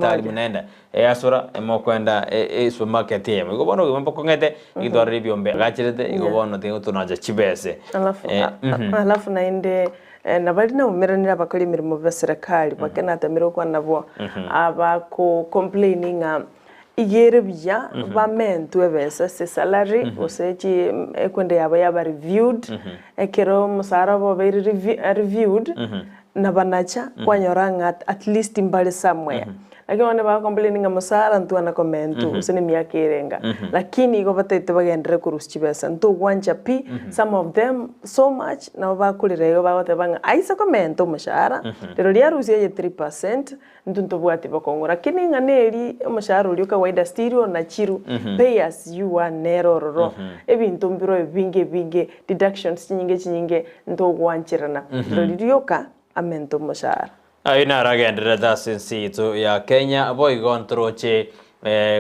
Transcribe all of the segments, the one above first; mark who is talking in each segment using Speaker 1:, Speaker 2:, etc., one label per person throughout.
Speaker 1: Tari buna enda eyasora emokwenda esupermarket eyemo. Igo bono obogima mbokong'ete, egitwarire ebiombe agacherete, igo bono tiga tonacha chibese.
Speaker 2: Alafu, alafu naende nabari naumeranire abakori emeremo be serikali bake natemire gokwana nabwo abako complain ng'a iga ere buya bamentwe ebesa ase esalary gose chi ekwende yabo yaba reviewed ekero omosara obo obeire reviewed Nabanacha kwanyora ng'a at least mbare somewhere. Lakini bono nigo bagocomplain ng'a mosara ntwana komentwa gose na emiaka ere enga. Lakini igo bataete bagenderere korusia chibesa ntogwancha pi, some of them so much nabo bakorera igo bagoteba ng'a aise komenta omoshahara, rirorio arusie eye 3%, intwe ntobwati bokong'u. Lakini ng'a neri omoshahara oria o kawaida still onachiru, pay as you earn nere ororo, ebinto mbireo ebinge ebinge, deductions chinyinge chinyinge ntogwancherana, rirorio rioka amente omoshahara.
Speaker 1: Ayio naro agendererete ase ense yaito ya Kenya, boigo ntoroche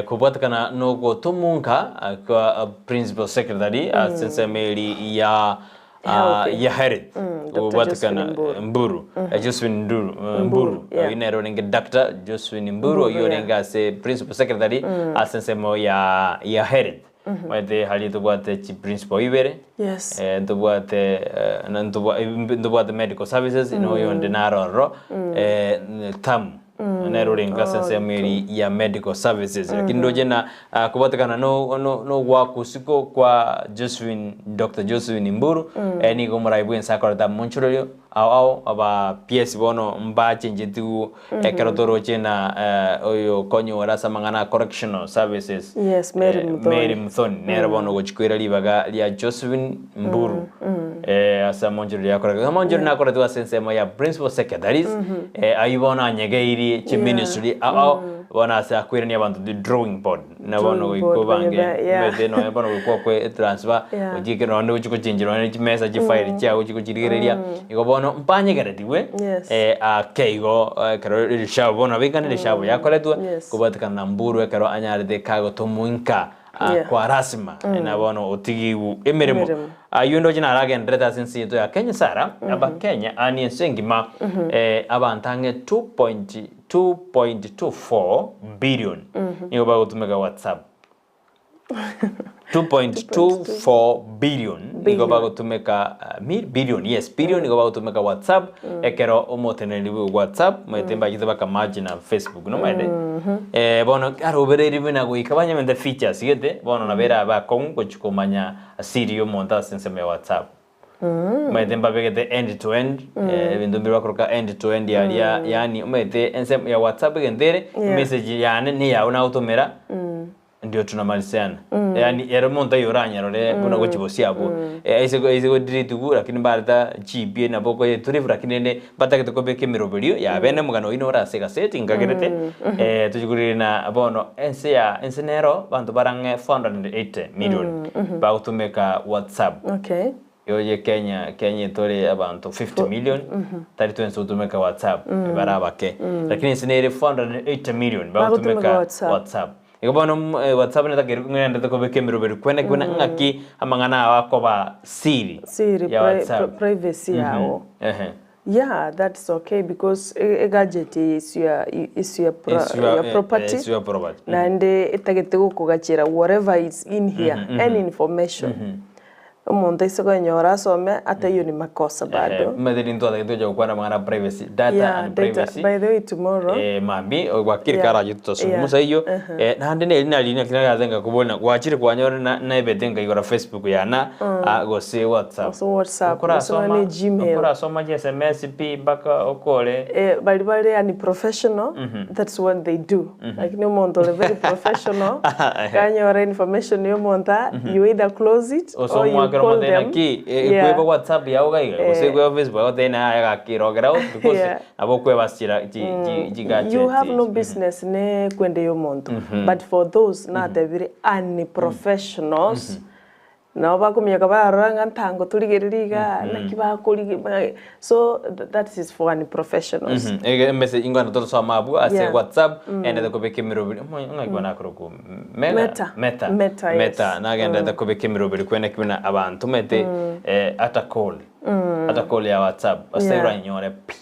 Speaker 1: kobwatekana nogotomonka kwa Principal Secretary ase ensemo eri ya
Speaker 2: Health.
Speaker 1: ya Health
Speaker 2: Mm, Dr.
Speaker 1: kobwatekana
Speaker 2: Josephine Mburu.
Speaker 1: Mburu eh, Josephine Nduru eh, Mburu
Speaker 2: yeah.
Speaker 1: oyio nere orenge Dr. Josephine Mburu
Speaker 2: Mburu,
Speaker 1: oyio
Speaker 2: yeah.
Speaker 1: orenge ase Principal Secretary ase ensemo ya ya Health Omanyete haria tobwate chi principal ibere
Speaker 2: Yes.
Speaker 1: eh, ntobwate eh, na ntobwa- eh, ntobwate medical services na oyonde naro ororo eh, tamu nere orenge ase ensemo eri ya medical services lakini ndoche na ah, kobwatekana no no nogwaka osiko kwa Josephine Dr. Josephine Mburu eh, nigo omorai bwense akoreta amonchorerio ao ao aba PS bono mbachenjetigwe Ekero toroche na oyo okonyora ase amang'ana a correctional services,
Speaker 2: Yes, Mary Muthoni.
Speaker 1: Mary Muthoni nere bono ogochia koira ribaga ria Josephine Mburu ase amonchoreri akoreka. Amonchoreri nakoretwe ase ensemo ya principal secretaries, ayio bono anyegeirie chiministry ao bono ase akoirania abanto the drawing board. Na bono
Speaker 2: Drawing
Speaker 1: goika
Speaker 2: board,
Speaker 1: obange
Speaker 2: yeah.
Speaker 1: omanyete nonya bono goika okwe etransfer
Speaker 2: Yeah.
Speaker 1: ochiike nonye ochie gochengi nonye chimesa chifairi chiago ochie gochirigereria igo bono mpanyegeretigwe
Speaker 2: Yes.
Speaker 1: ake igo ekero erishabu bono nabo erishabu yakoretwe
Speaker 2: Yes.
Speaker 1: kobwatekana na mburu ekero anyarete kagotomoinka
Speaker 2: Yeah.
Speaker 1: kwa lasima na bono otigiwu emeremo
Speaker 2: Emeremo.
Speaker 1: aywo ndoche naragenderete ase ense yaito ya Kenya Sarah abakenya ani ense engima abanto ang'e 2.2.24 billion nigo bagotumeka WhatsApp. 2.24 billion nigo
Speaker 2: Billion.
Speaker 1: bagotumeka billion yes billion nigo bagotumeka WhatsApp ekero omoteneneri bwa WhatsApp maete mbachete bakamerge na Facebook nomaete bono arobereiri buna goika banyamente features gete bono nabo erabe akong'u gochia komanya siri ya omonto ase ensemo ya WhatsApp. Omanyete mbabegete end to end, ebinto mbire bakoroka end to end aria yaani omanyete ensemo ya WhatsApp egento ere,
Speaker 2: Yeah.
Speaker 1: emessage yane na eyao nagotomera, ndio tunamalizana. Yaani ere omonto aye oranyarore buna gochia bosio abwo. Aise aise godelete igo lakini mbareta GB nabo okoyetrieve lakini rende mbatagete kobeka emeroberio ya bene omogano oyio nore ase egaseti nkagerete, tochia korigereria na bono ense ya ense nero abanto bare ang'e 480 million bagotumeka WhatsApp.
Speaker 2: Okay.
Speaker 1: Oye Kenya, Kenya etore abanto 50 million, tari twensi togotumeka WhatsApp, bare abake. Lakini ense nere 480 million
Speaker 2: Bagotumeka
Speaker 1: bagotumeka
Speaker 2: WhatsApp.
Speaker 1: WhatsApp. Igo bono WhatsApp netakeire ng'endete kobeka emeroberi kwene kwene ng'aki amang'ana ao akoba siri
Speaker 2: Siri,
Speaker 1: ya WhatsApp.
Speaker 2: privacy yao.
Speaker 1: Ehe.
Speaker 2: Yeah, that's okay because e gadget eye is your is your pro,
Speaker 1: It's your,
Speaker 2: your property.
Speaker 1: It's your property.
Speaker 2: Naende etagete gokogachera whatever is in here, any information. Omonto aise koenyora asome ata eyio ni makosa bado.
Speaker 1: Omanyete rinde twatagete gocha gokwana amang'ana a privacy, data
Speaker 2: Yeah,
Speaker 1: and
Speaker 2: data,
Speaker 1: privacy.
Speaker 2: by the way tomorrow.
Speaker 1: Mambia gwakire
Speaker 2: Yeah,
Speaker 1: karache tutasungumusa
Speaker 2: yeah,
Speaker 1: eyio. Naende neri nari naki nagase ngakoboria na gwachire kwanyora na naebete nkaigora Facebook yana gose WhatsApp.
Speaker 2: Gose WhatsApp, gose
Speaker 1: Okorasoma
Speaker 2: nonye Gmail.
Speaker 1: okorasoma chi SMS pi mpaka okore.
Speaker 2: Baria bare yaani professional, that's what they do. Lakini omonto ore very professional, kanyora information ya omonto aa, you either close it
Speaker 1: Gose
Speaker 2: or you
Speaker 1: omwakere
Speaker 2: call
Speaker 1: omotebie
Speaker 2: them.
Speaker 1: naki
Speaker 2: Yeah.
Speaker 1: ekweba WhatsApp yago iga iga, gose ekweba Facebook agotebie naye aye gaki rogera out because
Speaker 2: Yeah.
Speaker 1: nabo okwebasira chi chi chigadgets
Speaker 2: You have no
Speaker 1: echi.
Speaker 2: business ne kwende ya omonto but for those natebire unprofessionals Nabo bakominyoka barora ng'a ntango torigereria igaa, naki bakorigia ba so that is for unprofessionals.
Speaker 1: Ege emessage ingwana torosoma abwo ase
Speaker 2: Yeah.
Speaker 1: WhatsApp endete kobeka emeroberi omo ng'aki bono akorokwa Mega?
Speaker 2: Meta.
Speaker 1: Meta.
Speaker 2: Meta, yes.
Speaker 1: Meta nagenderete kobeka emeroberi kwene ki buna abanto omanyete ata call. Hata call ya WhatsApp ase
Speaker 2: Yeah.
Speaker 1: oranyore pi.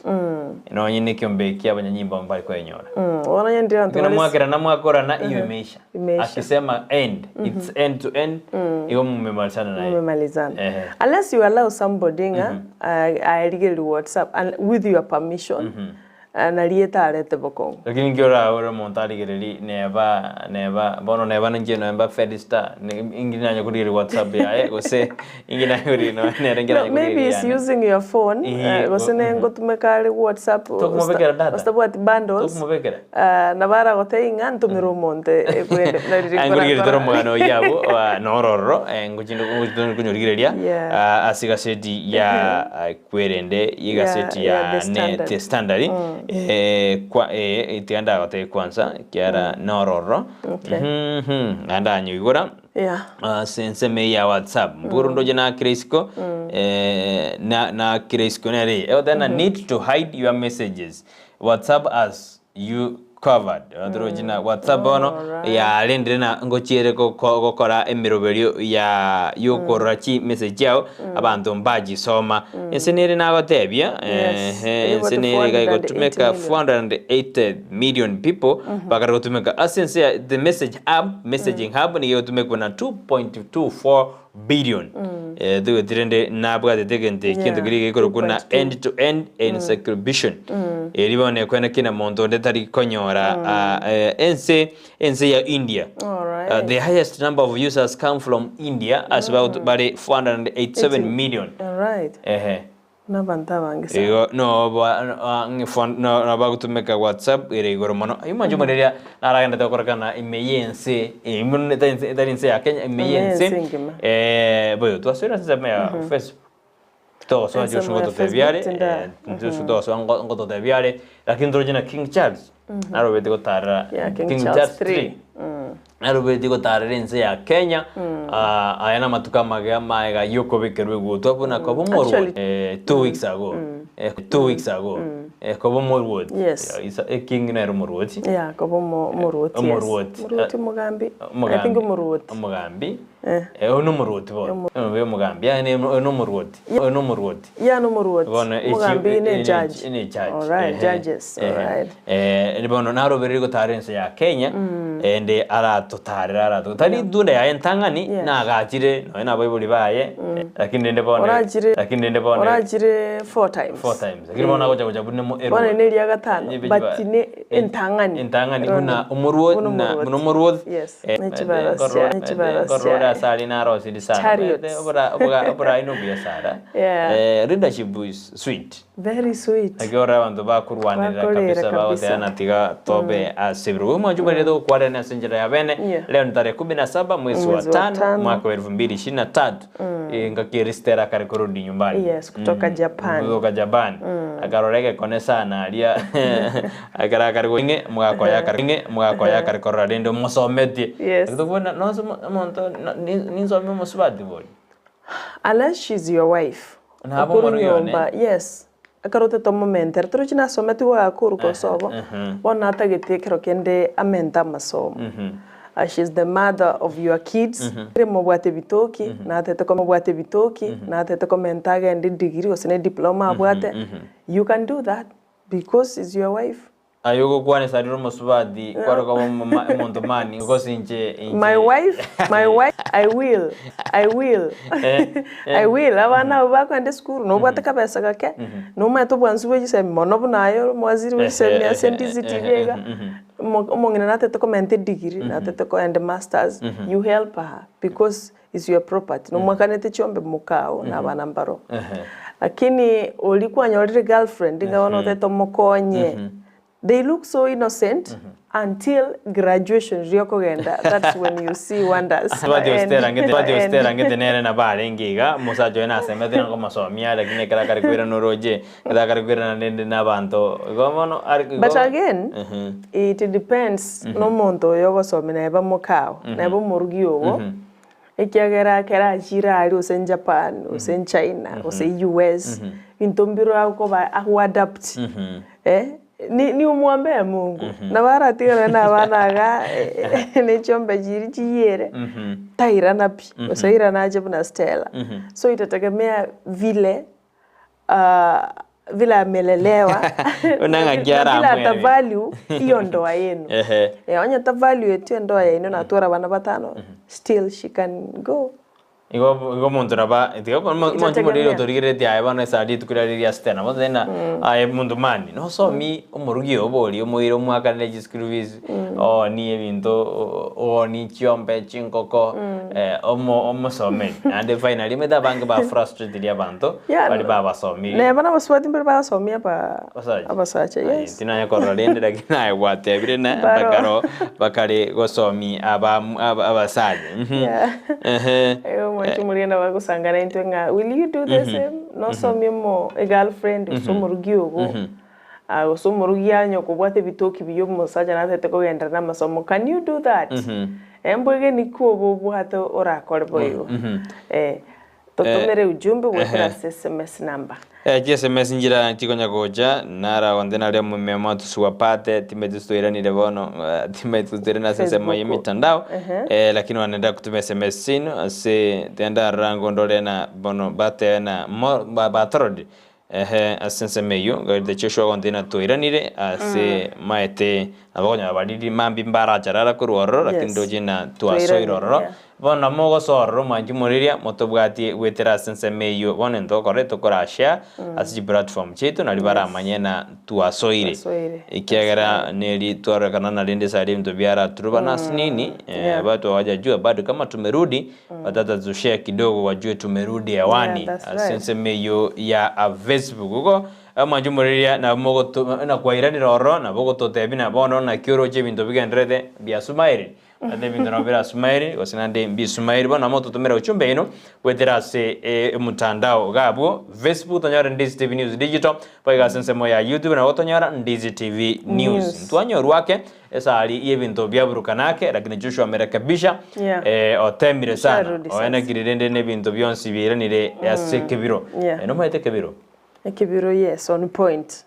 Speaker 1: Nonye na ekiombe eki abanyanyimbo mbare koenyora.
Speaker 2: Bono onye ndire abanto
Speaker 1: Ekero
Speaker 2: bare
Speaker 1: mwakerana mwakorana iyo imeisha.
Speaker 2: Imeisha.
Speaker 1: Akisema end, it's end to end, igo mumemalizana naye.
Speaker 2: Mumemalizana.
Speaker 1: Ehe.
Speaker 2: Unless you allow somebody ng'a arigererie WhatsApp and with your permission nari etarete bokong'u.
Speaker 1: Lakini inki oraore omonto arigererie neba neba bono neba ninche noemba Felista inki nanye korigereria WhatsApp yaye gose inki nanye korigereria nonya nere inki
Speaker 2: No,
Speaker 1: nanye
Speaker 2: maybe
Speaker 1: korigereria
Speaker 2: he's
Speaker 1: yane.
Speaker 2: using your phone
Speaker 1: Ii,
Speaker 2: gose
Speaker 1: mhm.
Speaker 2: nengotumeka are WhatsApp
Speaker 1: Tokomobekera data?
Speaker 2: otabwati bundles
Speaker 1: Tokomobekera?
Speaker 2: Nabo aragotebie ng'a ntomere omonto ekwende buna riria
Speaker 1: Aye nkorigereria tore
Speaker 2: nkorakora.
Speaker 1: omogano oyio abwo ah, noro ororo eh, ngochinde ngochinde konyorigereria
Speaker 2: Yeah.
Speaker 1: ah, ase egaseti ya ah, kwerende egaseti
Speaker 2: Yeah,
Speaker 1: ya
Speaker 2: ya The
Speaker 1: ne
Speaker 2: Standard.
Speaker 1: The Standard eh, kwa eh, tiga ndagotebie kwanza ekiagera noro ororo
Speaker 2: Okay.
Speaker 1: Mhm, naende anyoigora
Speaker 2: Yeah.
Speaker 1: ase ensemo eye ya WhatsApp mburu ndoche nakire isiko eh, na nakire isiko nere eye egoteba ng'a need to hide your messages WhatsApp has you covered. Torochi na WhatsApp bono
Speaker 2: Alright.
Speaker 1: yarendire na ngochiere goko- gokora emeroberio ya yokorora chi message chiao abanto mbachisoma. Ense nere nagotebia
Speaker 2: Yes.
Speaker 1: ehe, ense
Speaker 2: Eri
Speaker 1: nere iga
Speaker 2: 480
Speaker 1: egotumeka
Speaker 2: million.
Speaker 1: 480 million people bakara gotumeka ase ense ya the message hub messaging hub nigo egotumekwa na 2.24 billion eh, togweti rende nabwatete egento ekio
Speaker 2: Yeah,
Speaker 1: egento keria gekorokwa na
Speaker 2: 2.2.
Speaker 1: end to end encryption eri bono ekwene kina monto onde tari konyora ah, eh, ense ense ya India
Speaker 2: Alright.
Speaker 1: The highest number of users come from India as about bare 487 million
Speaker 2: Alright.
Speaker 1: ehe
Speaker 2: Nabanto abange sana.
Speaker 1: Igo no ba no ng'i phone no no bagotumeka WhatsApp ere igoro mono. Omonche omoreria naragendete gokorekana ime y'ense ime etari ense etari ense ya Kenya ime
Speaker 2: Ime
Speaker 1: y'ense
Speaker 2: y'ense engima.
Speaker 1: boyo twasoire ase ensemo ya Facebook togosoa
Speaker 2: Ensemo
Speaker 1: Joshua
Speaker 2: ya
Speaker 1: ngototebia are
Speaker 2: Facebook tinda-
Speaker 1: Joshua togosoa ngo ngototebia are lakini toroche na King Charles narobeti gotarera
Speaker 2: Yeah, King Charles
Speaker 1: III. Narobeti gotarera ense ya Kenya ah, aya namatuko amage amaega yokobekerwa egutwa buna koba omorwoti
Speaker 2: Actually-
Speaker 1: eh, 2 weeks ago eh, 2 weeks ago eh, koba omorwoti
Speaker 2: Yes.
Speaker 1: Yeah, isa- eking nere omorwoti
Speaker 2: Yeah, koba omo- omorwoti. yes.
Speaker 1: Omorwoti.
Speaker 2: Omorwoti omogambi. I
Speaker 1: Omogambi.
Speaker 2: think omorwoti.
Speaker 1: Omogambi.
Speaker 2: Eh.
Speaker 1: Eh, oyo nomorwoti bono. Oyo omogambi. Yaani oyo nomorwoti. Oyo nomorwoti.
Speaker 2: Yeah, nomorwoti.
Speaker 1: Bono echi-
Speaker 2: Omogambi ne
Speaker 1: eh,
Speaker 2: judge.
Speaker 1: ne judge.
Speaker 2: Alright,
Speaker 1: Ehe.
Speaker 2: judges.
Speaker 1: Ehe.
Speaker 2: Alright.
Speaker 1: Eh, bono narobereri gotara ense ya Kenya ende aratotarera arato tari dunda yaye entang'ani
Speaker 2: Yes.
Speaker 1: nagachire nonya na abaibori baye lakini rende bono
Speaker 2: Orachire
Speaker 1: lakini rende bono
Speaker 2: Orachire four times.
Speaker 1: four times lakini bono agocha gocha buna mo
Speaker 2: Bono ne eria gatano
Speaker 1: Ebe
Speaker 2: but
Speaker 1: chiba-
Speaker 2: ne entang'ani.
Speaker 1: entang'ani buna omorwoti
Speaker 2: Buna
Speaker 1: na
Speaker 2: omorwoti.
Speaker 1: buna omorwoti
Speaker 2: Yes.
Speaker 1: Eh,
Speaker 2: Ne chibara sia- ne chibara
Speaker 1: korora
Speaker 2: sia.
Speaker 1: ase aria narosiri sana
Speaker 2: Chariots.
Speaker 1: oborai nobuya sara
Speaker 2: Yeah.
Speaker 1: Eh, leadership is sweet
Speaker 2: Very sweet.
Speaker 1: Ekero ore abanto bakorwanerera
Speaker 2: Bakorera
Speaker 1: kabisa
Speaker 2: kabisa.
Speaker 1: bagoteana tiga tobe ase ebirogo. Omwancho oborere togokwarerania ase enchera ya bene
Speaker 2: Yeah.
Speaker 1: leo ni tarehe 17 mwezi wa
Speaker 2: Mwezi wa
Speaker 1: tano
Speaker 2: tano.
Speaker 1: mwaka wa 2023 engaki Esther akare korudi nyumbani
Speaker 2: Yes, kutoka Japan.
Speaker 1: kutoka Japan akarora egekone sana aria akara akare ng'e omogaka oye akare ng'e omogaka oye akare korora rende omosometie
Speaker 2: Yes.
Speaker 1: Tokobuna nosoma omonto ninsome omosubati bori
Speaker 2: Unless she's your wife.
Speaker 1: Nabo
Speaker 2: Okuru
Speaker 1: omorwoti one.
Speaker 2: nyomba, yes. Ekero otete omomentere, torochi nasometi goaka oruka osobo, bono natagete ekero kende amente amasomo. She's the mother of your kids. Ere mobwate bitoki, natete ko mobwate bitoki, natete komenta agende degree gose ne diploma abwate. You can do that because is your wife.
Speaker 1: Aye ogokwana ase rire omosubati kware koba omoma omonto mani gose inche inche
Speaker 2: My wife, my wife, I will, I will, I will. Abana abo bakoenda esukuru nobwate kabesa gake, nomanyete obwansu bwa chisemi mono buna aye ore omowaziri bwa chisemi ase NDCTV iga, omo- omong'ina natete komenta edegree, natete koenda masters, you help her because is your property. Nomwakanete chiombe mokao na abana mbaro. Lakini oria kwanyorire girlfriend ng'a bono otagete omokonye, they look so innocent until graduation riria okogenda that's when you see wonders.
Speaker 1: Batia
Speaker 2: And-
Speaker 1: gositera ngete batia
Speaker 2: and-
Speaker 1: gositera ngete nere nabo arenge iga omosacha oye nasemete nanga omosomia lakini ekero akare koirana oroche ekero akare koirana rende na abanto igo bono are igo
Speaker 2: But again,
Speaker 1: Mhm.
Speaker 2: it depends nomonto oyo ogosomia naye mokao naye omorugi ogo ekiagera ekero achire aria gose Japan gose China gose US binto mbiro akoba agoadapt eh ni ni omwambee Mungu nabo aratigane na abana iga ne chiombe chiria chiyere tairana pi gose airana ache buna Stella so itategemea vile. ah, vile amelelewa
Speaker 1: Buna ng'aki
Speaker 2: na vile
Speaker 1: aramwere.
Speaker 2: atavalue hiyo ndoa yenu.
Speaker 1: Ehe.
Speaker 2: Eh, onye tavalueti endoa yaino natwara abana batano, still she can go.
Speaker 1: Igo igo omonto naba tiga monche
Speaker 2: Itategemea.
Speaker 1: morire otorigereretie aye bono ase rituko riria riria sita nabo tena aye monto mani nosomi omorugi oyo oborie omoire omwakanere chischool fees oonie ebinto oonie chiombe chingoko omo omosomeri naende finally omanyete abange ba frustrated abanto
Speaker 2: Yeah,
Speaker 1: baria babasomirie.
Speaker 2: Neba na abasubati mbare bagosomia aba
Speaker 1: Abasacha?
Speaker 2: abasacha,
Speaker 1: Aye,
Speaker 2: yes.
Speaker 1: tinanya korora rende lakini naye gwatebire na
Speaker 2: Mbaro.
Speaker 1: bakaro bakare gosomi aba aba- abasacha. Mhm.
Speaker 2: Yeah.
Speaker 1: Ehe.
Speaker 2: Eeh omwanchi omoria nabo agosanga naintwe ng'a will you do the same? Nosomie omo egirlfriend gose omorugi ogo, ah gose omorugi anye okobwata ebitoki buya omosacha natagete kogenderera na amasomo, can you do that? Mbwegeni ki obe obwate orakore boigo? Eh, totomere ujumbe goetera ase sms number.
Speaker 1: Chi sms nchira chikonya gocha, nara onde nare omomemo tusiwapate, timanyeti toiranire bono, timanyeti toirane ase ensemo ya
Speaker 2: Facebook.
Speaker 1: emitandao,
Speaker 2: Ehe.
Speaker 1: lakini wanaenda kutuma sms chino ase tiga ndarora ndore na bono batebe na mo batororire, ehe ase ensemo eywo, ngarite Joshua agontebia ng'a toiranire ase maete nabo okonyora bariri mambia mbaracha rara korwa ororo lakini
Speaker 2: Yes.
Speaker 1: ndoche ng'a twasoire
Speaker 2: Toiranire,
Speaker 1: ororo.
Speaker 2: yeah.
Speaker 1: Bono mogosoa ororo mwanche moriria motobwatie goetera ase ensemo eyio bono intogokora etokora share ase chiplatform chiaito nario baramanye na twasoire
Speaker 2: Twasoire.
Speaker 1: ekiagera neri twarorekana narende ase aria ebinto biaraturubana ase nini
Speaker 2: Yeah.
Speaker 1: watu hawajajua bado kama tumerudi watata tushare kidogo wajue tumerudi hewani
Speaker 2: Yeah, that's
Speaker 1: ase
Speaker 2: right.
Speaker 1: ensemo eyio ya Facebook igo mwanche moriria nabo mogoto nakwairanire ororo nabo ogototebia na bono naki oroche ebinto bigendererete biasumaire Naende ebinto nabo birasumairi, gose naende mbisumairi. Bono nabo mototomere ochumbe yaino goetera ase emotandao iga abwo Facebook tonyore Ndizi TV News Digital, boigo ase ensemo ya YouTube nabo otonyora Ndizi TV News.
Speaker 2: News.
Speaker 1: Ntwanyorwa ake esari y'ebinto biaburukana ake, lakini Joshua amerekebisha
Speaker 2: Yeah.
Speaker 1: otemire sana
Speaker 2: Usharudi sasa.
Speaker 1: oenekire rende nebinto bionsi biairanire ase ekebiro.
Speaker 2: Yeah.
Speaker 1: Nomaete ekebiro?
Speaker 2: Ekebiro yes, on point.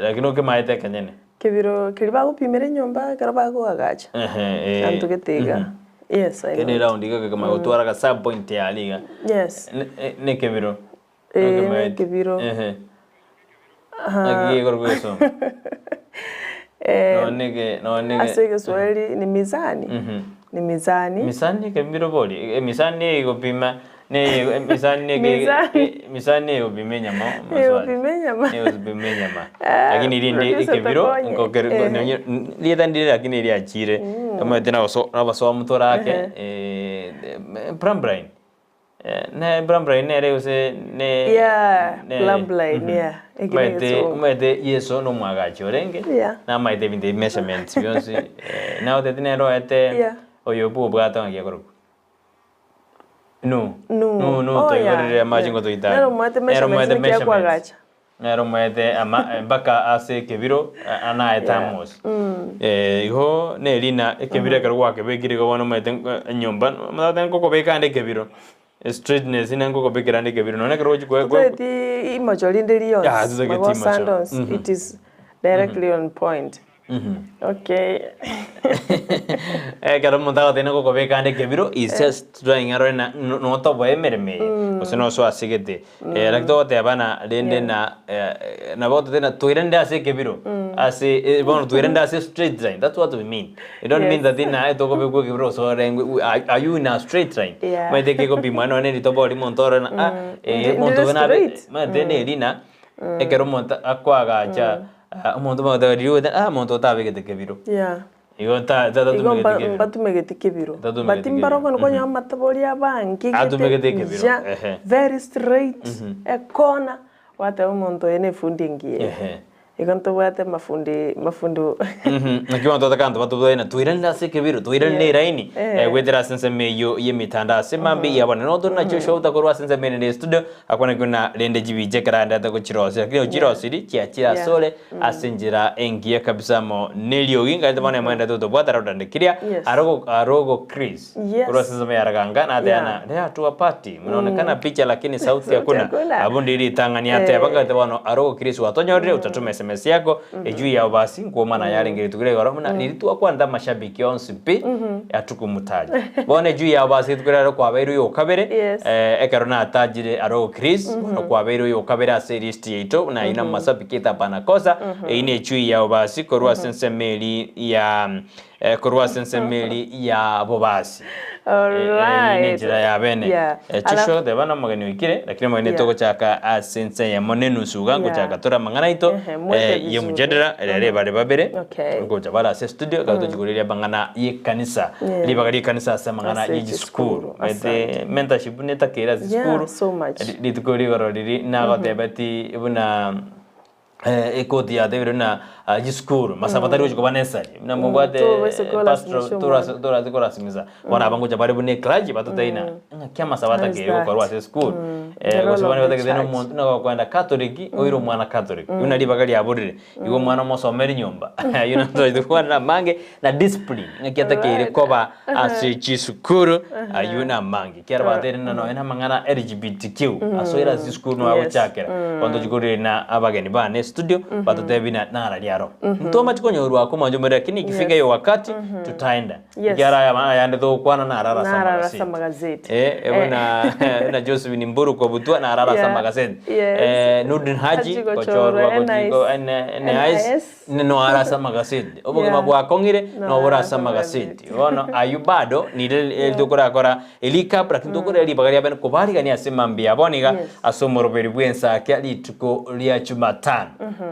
Speaker 1: Lakini okemaete ekenyene.
Speaker 2: Kebiro keria bagopimera enyomba ekero bagoagacha.
Speaker 1: Ehe, eh.
Speaker 2: Anto gete iga. Yes, I
Speaker 1: Kende
Speaker 2: know it.
Speaker 1: round iga gekamanya gotwara ga sub point yaria iga.
Speaker 2: Yes.
Speaker 1: Ne- ne- Nekebiro.
Speaker 2: Eh,
Speaker 1: Okemaete.
Speaker 2: nekebiro.
Speaker 1: Ehe. Naki gekorwa egesongo.
Speaker 2: Eh,
Speaker 1: Nonye nonye
Speaker 2: ase egeswahili ni mizani. Ni mizani.
Speaker 1: Misani ekebiro bori. Emisani egopima ne emisani ne
Speaker 2: Mizani.
Speaker 1: emisani egopima enyama.
Speaker 2: Egopima enyama.
Speaker 1: Egopima enyama.
Speaker 2: Ah,
Speaker 1: Lakini rinde
Speaker 2: producer
Speaker 1: ekebiro
Speaker 2: Tokonye.
Speaker 1: nkokere
Speaker 2: Eh.
Speaker 1: nonye rieta ndire lakini riachire. Omanyete nabaso nabasomu torake eh plumb line. Ne plumb line nere gose ne
Speaker 2: Yeah,
Speaker 1: ne-
Speaker 2: plumb line, yeah. Eke ne
Speaker 1: Omanyete
Speaker 2: egesongo.
Speaker 1: omanyete Yeso nomwagachi orenge.
Speaker 2: Yeah.
Speaker 1: Namaete ebinto ebi measurements bionsi naoteti nere oete
Speaker 2: Yeah.
Speaker 1: oyo bwa obwate ng'aki akorokwa. No.
Speaker 2: No.
Speaker 1: No, no,
Speaker 2: Oh,
Speaker 1: toigorire
Speaker 2: yeah,
Speaker 1: amache
Speaker 2: yeah.
Speaker 1: ngotoitare.
Speaker 2: Nere omwete
Speaker 1: Nere
Speaker 2: measurements
Speaker 1: omwete
Speaker 2: naki
Speaker 1: measurements.
Speaker 2: akwagacha.
Speaker 1: Nere omwete ama mpaka ase ekebiro anaete
Speaker 2: Yeah.
Speaker 1: amos. Igo nerina ekebiro ekero gwakebekire igo bono omanyete enyomba omanyete nkokobeka ande ekebiro. Straightness ina nkokobekera ande ekebiro nonye ekero ogochi kwe kwe
Speaker 2: Totageti imocho rinde
Speaker 1: Yeah,
Speaker 2: rionsi.
Speaker 1: totageti
Speaker 2: Magoso
Speaker 1: imocho.
Speaker 2: ande onsi. It is directly on point. Okay.
Speaker 1: Ekero omonto agoteba ngokobeka ande ekebiro is just trying arore na notoboe emeremo eye gose nosoe ase gete. Lakini togoteba na rende na nabo totebe na toirende ase ekebiro ase bono toirende ase straight line that's what we mean. We don't mean
Speaker 2: Yes.
Speaker 1: that naye tokobekwa ekebiro gose orengwe are you in a straight line?
Speaker 2: Yeah.
Speaker 1: Omanyete kegopimwa nonye ritobo rimo omonto orore na ah
Speaker 2: Ndi-
Speaker 1: omonto
Speaker 2: ndire
Speaker 1: oyo nabe
Speaker 2: straight.
Speaker 1: omanyete nerina ekero omonto akoagacha omonto omanyete riria ogoeta ah omonto otabegete kebiro.
Speaker 2: Yeah.
Speaker 1: Igo ta
Speaker 2: Igo
Speaker 1: tatumegete
Speaker 2: mba-
Speaker 1: kebiro.
Speaker 2: mbatumegete kebiro.
Speaker 1: Tatumegete
Speaker 2: But
Speaker 1: kebiro.
Speaker 2: mbaroko nkonya amatabori abange gete
Speaker 1: Atumegete ekebiro,
Speaker 2: buya,
Speaker 1: ehe.
Speaker 2: very straight, ekona, gwateba omonto oyo ne efundi engiya.
Speaker 1: Ehe.
Speaker 2: Igo ntobwate mafundi mafundi
Speaker 1: Naki bono twataka abanto batobwaye na toiranere ase ekebiro, toiranere
Speaker 2: Yeah.
Speaker 1: eraini,
Speaker 2: Eh.
Speaker 1: goetera ase ensemo eyio y'emitandao ase mambia ya bono. Nonya tore na Joshua utakorwa ase ensemo ere ne studio, akwane buna rende chibicha ekero aendete gochirosia, lakini ochirosirie chiachire
Speaker 2: Yeah.
Speaker 1: asore ase enchera engiya kabisa amo neriogi. Nkaete bono emoendete gotobwata labda ndikiria,
Speaker 2: Yes.
Speaker 1: arogo arogo Chris,
Speaker 2: Yes.
Speaker 1: korwa ase ensemo ya Raganga, nateba
Speaker 2: Yeah.
Speaker 1: na leo hatuwapati, mnaonekana picha lakini sauti
Speaker 2: Sauti
Speaker 1: hakuna.
Speaker 2: hakuna.
Speaker 1: Abwo ndiri ritang'ani ateba,
Speaker 2: Eh.
Speaker 1: nkaete bono arogo Chris gwatonyorire, otatoma SMS. SMS yako ejuu ya obasi nkwomana yarenge rituko ria igoro buna riria twakwanete amashabiki onsi pi atukumutaja bono ejuu ya obasi rituko ria rero kwabeire oyo okabere
Speaker 2: Yes.
Speaker 1: eh, ekero natajire aro Chris bono kwabeire oyo okabere ase elist yaito buna ayio namashabiki etapana kosa eyio ne echui ya obasi korwa ase ensemo eri ya eh, korwa ase ensemo eri ya bobasi
Speaker 2: Alright.
Speaker 1: nenchera ya bene
Speaker 2: Yeah.
Speaker 1: Eh, chisho teba na omogeni oikire lakini omogeni
Speaker 2: Yeah.
Speaker 1: togochaka ase ense eyemo nenusu iga ngochaka tore amang'ana aito
Speaker 2: Ehe, mwete
Speaker 1: eh,
Speaker 2: vizuri.
Speaker 1: yemujadala rero bare babere
Speaker 2: Okay.
Speaker 1: ngocha bare ase studio ekero tochigoriria amang'ana y'ekanisa
Speaker 2: Yeah.
Speaker 1: ribaga ri'ekanisa ase amang'ana
Speaker 2: Ase
Speaker 1: y'echisukuru
Speaker 2: chisukuru,
Speaker 1: Omanyete mentorship netakeire ase
Speaker 2: Yeah,
Speaker 1: esukuru
Speaker 2: so much.
Speaker 1: Ri- rituko rigoro riri nagotebeti buna Ekoti yatebire buna chisukuru masaba tari gochia koba necessary buna mobwate
Speaker 2: Tobaise
Speaker 1: pastor
Speaker 2: korasimisha
Speaker 1: torase torase korasimisa bono aba ngocha bare buna eclergy batotebie ng'a ng'aki amasabo
Speaker 2: How is
Speaker 1: atakeire gokorwa
Speaker 2: that?
Speaker 1: ase esukuru
Speaker 2: The
Speaker 1: gose
Speaker 2: role
Speaker 1: bono
Speaker 2: of the
Speaker 1: batagete na
Speaker 2: church.
Speaker 1: omonto buna gokoenda catholic oire omwana catholic buna ribaga riaborire igo omwana omosomeri nyomba aywo ntochete kwana amange na discipline ng'aki atakeire
Speaker 2: Alright.
Speaker 1: koba ase chisukuru aywo namange. Ekiagera bateire ng'a nonya namang'ana LGBTQ asoire ase chisukuru nigo
Speaker 2: Yes.
Speaker 1: agochakera. Bono tochia korera na abageni bane estudio batotebie ng'a nara aro. Ntomachi konyorwa akwo mwanche omorero lakini ikifika
Speaker 2: Yes.
Speaker 1: hiyo wakati tutaenda.
Speaker 2: Yes.
Speaker 1: Ekiagera aya ayande togokwana naro arase
Speaker 2: Naro
Speaker 1: amagazeti.
Speaker 2: arase amagazeti.
Speaker 1: Eh, buna buna Josephine Mburu kobutwa naro arase
Speaker 2: Yeah.
Speaker 1: amagazeti.
Speaker 2: Yes.
Speaker 1: Eh, Nurdin Haji
Speaker 2: Haji
Speaker 1: gochorwa
Speaker 2: gochorwa
Speaker 1: gochiko
Speaker 2: NIS.
Speaker 1: NIS
Speaker 2: NIS.
Speaker 1: no arase amagaseti. Obogima
Speaker 2: Yeah.
Speaker 1: bwakong'ire
Speaker 2: No
Speaker 1: nobore
Speaker 2: arase
Speaker 1: ase amagaseti.
Speaker 2: amagazeti.
Speaker 1: Bono aywo bado nire tokorakora Recap, lakini tokore ribaga ria bene kobarigania ase mambia bono iga
Speaker 2: Yes.
Speaker 1: ase omoroberi bw'ensakia rituko ria Jumatano.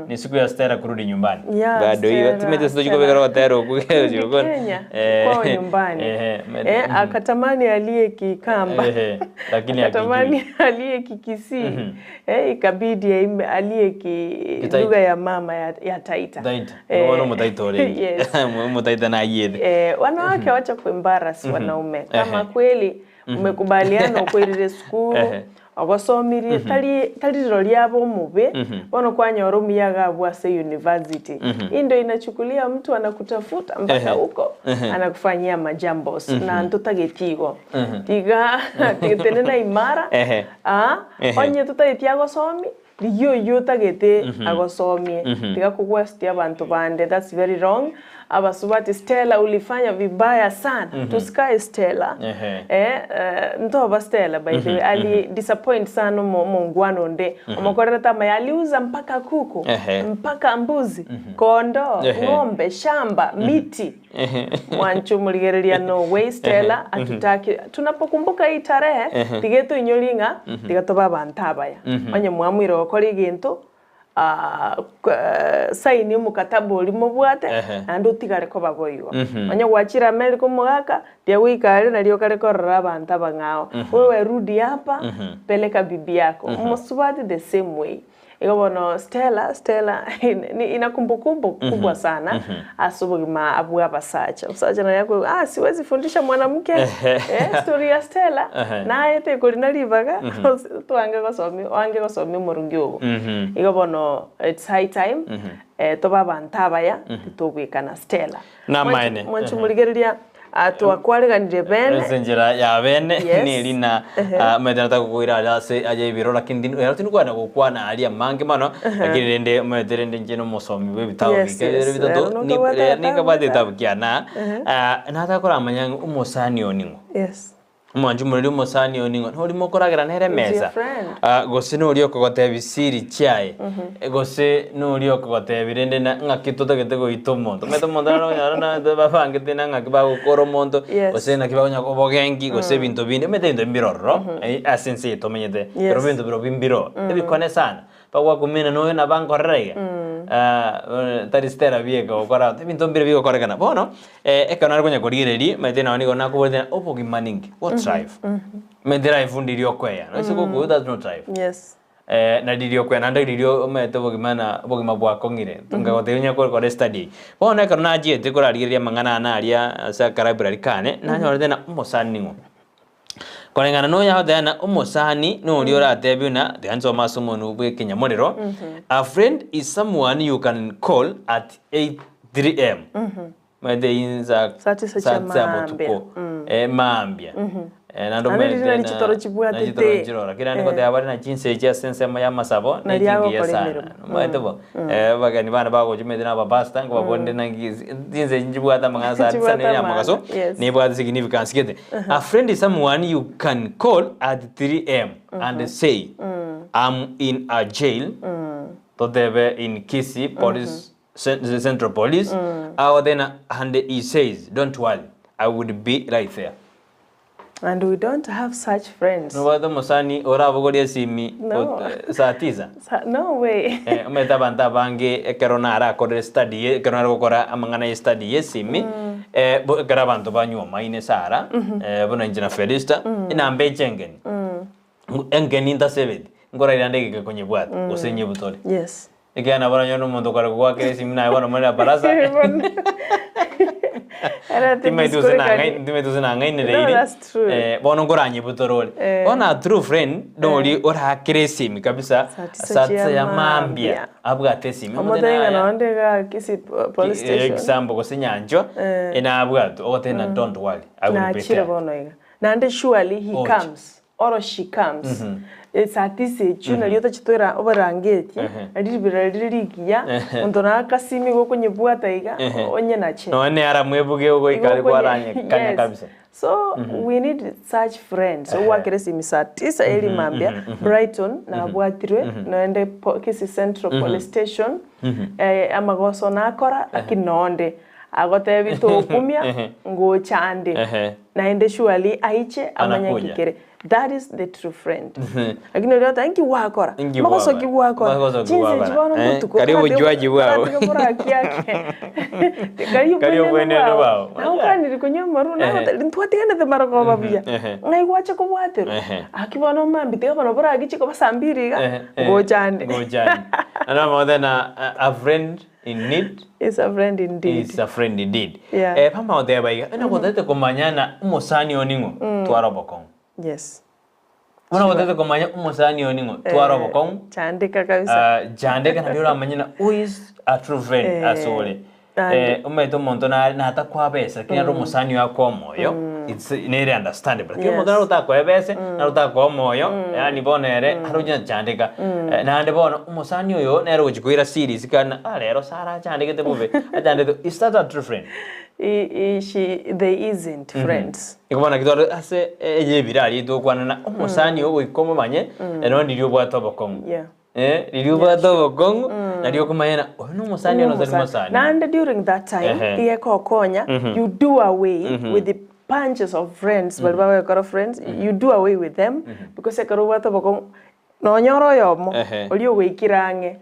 Speaker 1: Ni siku ya Stella kurudi nyumbani.
Speaker 2: Yeah,
Speaker 1: Bado hiyo
Speaker 2: Stella,
Speaker 1: timete sito
Speaker 2: Stella.
Speaker 1: chikobekera gotera okwo
Speaker 2: Rudi Kenya kwao nyumbani.
Speaker 1: Eh,
Speaker 2: Eh, akatamani aliye Kikamba.
Speaker 1: Eh, lakini
Speaker 2: akatamani
Speaker 1: hakijui.
Speaker 2: aliye Kikisii. Eh, ikabidi aime aliye ki
Speaker 1: Kitaita.
Speaker 2: lugha ya mama ya, ya Taita.
Speaker 1: Taita.
Speaker 2: Eh,
Speaker 1: Bono omotaita orenge.
Speaker 2: yes.
Speaker 1: Omotaita nayiete.
Speaker 2: Eh, wanawake wacha kuembarrass wanaume kama
Speaker 1: Ehe.
Speaker 2: kweli mmekubaliana okoirire sukuru
Speaker 1: Ehe.
Speaker 2: ogosomirie tari tari riro riaba omobe bono kwanyora omuya iga abwo ase university inde inachukulia mtu anakutafuta mpaka
Speaker 1: Ehe.
Speaker 2: huko anakufanyia majambos na ntotageti igo tiga tenena imara
Speaker 1: Ehe.
Speaker 2: ah,
Speaker 1: Ehe.
Speaker 2: onye totageti agosomi Rigia oyio otagete agosomie, tiga kogwestia abanto bande, that's very wrong. Abasubati Stella ulifanya vibaya sana, tusikae Stella.
Speaker 1: Ehe.
Speaker 2: Eh, eh, ntoba Stella by the way, ali disappoint sana omo- omongwana onde, omokorerete amaya, aliuza mpaka kuku,
Speaker 1: Ehe.
Speaker 2: mpaka mbuzi, kondoo,
Speaker 1: Ehe.
Speaker 2: ng'ombe, shamba, miti. Mwancho morigereria no way Stella, atutaki tunapokumbuka hii tarehe, tiga etoinyorie ng'a tiga tobe abanto abaya. Onye mwamoire gokora egento, ah, k- saini omokataba oria mobwate,
Speaker 1: Ehe.
Speaker 2: naende otigare koba boigo. Onye gwachire America omogaka, tiga goika aria nario okare korora abanto abang'ao. Wewe rudi hapa, peleka bibi yako. Omosubati the same way. Igo bono Stella, Stella ina kumbukumbu kubwa sana ase obogima bwa abasacha. Omosacha naye akoigwa ah siwezi fundisha mwanamke eh, story ya Stella naye tekorina ribaga twange gosomia oange gosomia omorungi ogo. Igo bono it's high time eh, tobe abanto abaya titogwekana Stella.
Speaker 1: Namaene.
Speaker 2: Mwanche morigereria Ah, twakwareganire bene.
Speaker 1: Ase enchera ya bene
Speaker 2: Yes.
Speaker 1: neri na ah, omanyete natagokoira aria ase aye ebiro lakini tindi ero tindikwana gokwana aria amange mono lakini rende omanyete rende inche nomosomi bwa ebitabu
Speaker 2: Yes,
Speaker 1: bike
Speaker 2: yes.
Speaker 1: bire bitato
Speaker 2: Ero
Speaker 1: ni-
Speaker 2: nokabwate
Speaker 1: eh,
Speaker 2: agatabu
Speaker 1: ninkabwate
Speaker 2: getabu.
Speaker 1: egetabu kiana Ah, natakoramanya ng'a omosani oyo ning'o
Speaker 2: Yes.
Speaker 1: Omwanchi omoreri omosani oyo ning'o nori mokoragera nere
Speaker 2: Who's your
Speaker 1: emesa
Speaker 2: friend?
Speaker 1: Ah, gose noria okogotebia siri chiaye gose noria okogotebia rende na ng'aki totagete goita omonto omanyete omonto naro onyore na babangete na ng'aki bagokora omonto
Speaker 2: Yes.
Speaker 1: gose naki bakonya obogenki gose ebinto binde omanyete ebinto mbire ororo ase ense eye tomenyete
Speaker 2: Yes.
Speaker 1: ero ebinto birobio mbiro ebikone sana Bagwakumina noyo nabo ankorera iga, tari Stella bieka gokora ebinto mbire bigokorekana. Bono, ekero nare konya korigereria, omanyete nabo nigo nakoborete ng'a obogima ninki? What's life? Omanyete life ndiria okoeana, oise gokwa that's not life.
Speaker 2: Yes.
Speaker 1: Na riria okoeana naende riria omanyete obogima na obogima bwakong'ire, ngagotebia onye kore study eye. Bono ekero nachiete korarigereria amang'ana aya naria ase akalibrary kane, nanyorete ng'a omosani ning'o? Koreng'ana noyo agoteba ng'a omosani noria oratebie buna tiga nsome ase omonwe bw'ekenyamorero, a friend is someone you can call at 8 3am omanyete insa
Speaker 2: Saa tisa
Speaker 1: saa
Speaker 2: chia
Speaker 1: tisa
Speaker 2: maambia.
Speaker 1: botuko eh, maambia. Eh, naende
Speaker 2: Naende
Speaker 1: omanyete
Speaker 2: riria nari
Speaker 1: na-
Speaker 2: chitoro chibwatete.
Speaker 1: na chitoro nchiroro. Lakini naende ngoteba bare na chinsa echi ase ensemo ya amasabo,
Speaker 2: Nari
Speaker 1: nechingiya
Speaker 2: agokora
Speaker 1: sana.
Speaker 2: emeremo.
Speaker 1: Omanyete bo? Eh, abageni bane bagocha omanyete na abapastor, nkobabonire naki chinsa echi nchibwate amang'ana saa tisa
Speaker 2: Nchibwate
Speaker 1: nere ya
Speaker 2: amang'ana,
Speaker 1: mogaso,
Speaker 2: yes.
Speaker 1: nebwate significance gete. A friend is someone you can call at 3 am and say, I'm in a jail, totebe in Kisii police Central Police, awo then and he says don't worry I would be right there.
Speaker 2: And we don't have such friends.
Speaker 1: Nobwate omosani orabogorie esimi
Speaker 2: No.
Speaker 1: saa tisa?
Speaker 2: Sa- No way.
Speaker 1: Eh, omanyete abanto abange ekero narakorire study ye- ekero nare gokora amang'ana ye study ye esimi, eh, bo ekero abanto banywomaine sara, eh, buna inche na Felista, enamba eche engeni, engeni ntasebeti, nkoraira nde egeka konyebwata, gose nyebutore.
Speaker 2: Yes.
Speaker 1: Ekiagera nabo oranyore omonto okare gogoakera esimi naye bono more na barasa. Timanyeti gose nang'ai- timanyeti gose nang'ainereiri.
Speaker 2: No, that's true.
Speaker 1: Eh, bono nkoranyebutora ore.
Speaker 2: Eh.
Speaker 1: Bono a true friend nori oraakere esimi kabisa
Speaker 2: Saa tisa
Speaker 1: saa tisa
Speaker 2: chia
Speaker 1: ya mambia
Speaker 2: mambia.
Speaker 1: abwate esimi. Omote
Speaker 2: Omote ng'a
Speaker 1: naya,
Speaker 2: nonde iga Kisii police
Speaker 1: eh,
Speaker 2: station.
Speaker 1: Kisambo gose Nyanchwa,
Speaker 2: Eh.
Speaker 1: enabwate ogoteba ng'a don't worry, I will be
Speaker 2: Nachire
Speaker 1: there.
Speaker 2: bono iga. Naende surely he
Speaker 1: Oche.
Speaker 2: comes. Or she comes. Saa tisa echio nario otachitwera oborangeti, nario ribera rire rigiya, monto na akasimi gokonyebwata iga, onye nache.
Speaker 1: Nonya nere amwebuge ogoika are kwaranye
Speaker 2: Yes.
Speaker 1: kabisa.
Speaker 2: So we need such friends. Ogwakera esimi saa tisa eri mambia, Brighton nabwatirwe, noende Kisii Central Police Station, amagoso nakora, lakini nonde. Agotebi tokumia ngocha ande naende surely aiche amanye
Speaker 1: Anakuja.
Speaker 2: nki kere. That is the true friend. Lakini oria ogoteba inki gwakora?
Speaker 1: Inki
Speaker 2: Magoso
Speaker 1: gwakora?
Speaker 2: ki gwakora?
Speaker 1: Magoso ki
Speaker 2: Chinsa
Speaker 1: gwakora?
Speaker 2: echi bono
Speaker 1: Eh,
Speaker 2: botuko
Speaker 1: kari obochwachi bwao.
Speaker 2: karatiga borakiake. Kari
Speaker 1: Kari
Speaker 2: obwenenu
Speaker 1: obwenenu
Speaker 2: bwao.
Speaker 1: bwao.
Speaker 2: Naye okwanire konywa amarwa naye ogoteba ntwatiganete marogoba buya. Ng'ai gwacha kobwaterwa? Aki bono mambia tiga bono boragiche koba saa mbiri iga, ngocha ande.
Speaker 1: Ngocha ande. Naende omanyete na a friend in need
Speaker 2: Is a friend indeed.
Speaker 1: is a friend indeed.
Speaker 2: Yeah.
Speaker 1: Eh, pama goteba iga, onye gotagete komanya na omosani oo ning'o, twara obokong'u.
Speaker 2: Yes.
Speaker 1: Buna gotagete komanya omosani oo ning'o, twara obokong'u.
Speaker 2: Chandika kabisa.
Speaker 1: Ah, chandeka nario oramanye na who is a true friend
Speaker 2: Eh,
Speaker 1: ase ore.
Speaker 2: naende.
Speaker 1: Eh, omanyete omonto nare natakwabesa lakini nare omosani oyo akoe omoyo, it's nere understandable. Lakini omonto
Speaker 2: Yes.
Speaker 1: nare otakoe ebese, nare otakoe omoyo, yaani bono ere aroche nachandeka. Eh, naende bono omosani oyo nere ogochia koira series kana ah rero Sarah achandegete bobe, achandete, is that a true friend?
Speaker 2: I, i, she, they isn't friends.
Speaker 1: Igo bono naki tore ase eye ebiro aria tokwanana, omosani oyo goika omomanye, ere ndiria obwate obokong'u.
Speaker 2: Yeah.
Speaker 1: Eh, riria obwate obokong'u, nario okomanya ng'a oyo nomosani one gose tari mosani.
Speaker 2: Naende during that time,
Speaker 1: Ehe.
Speaker 2: iga ekokonya, you do away with the bunches of friends baria bagwekora friends, you do away with them, because ekero obwate obokong'u, nonya ore oyomo,
Speaker 1: Ehe.
Speaker 2: oria ogoikire ang'e,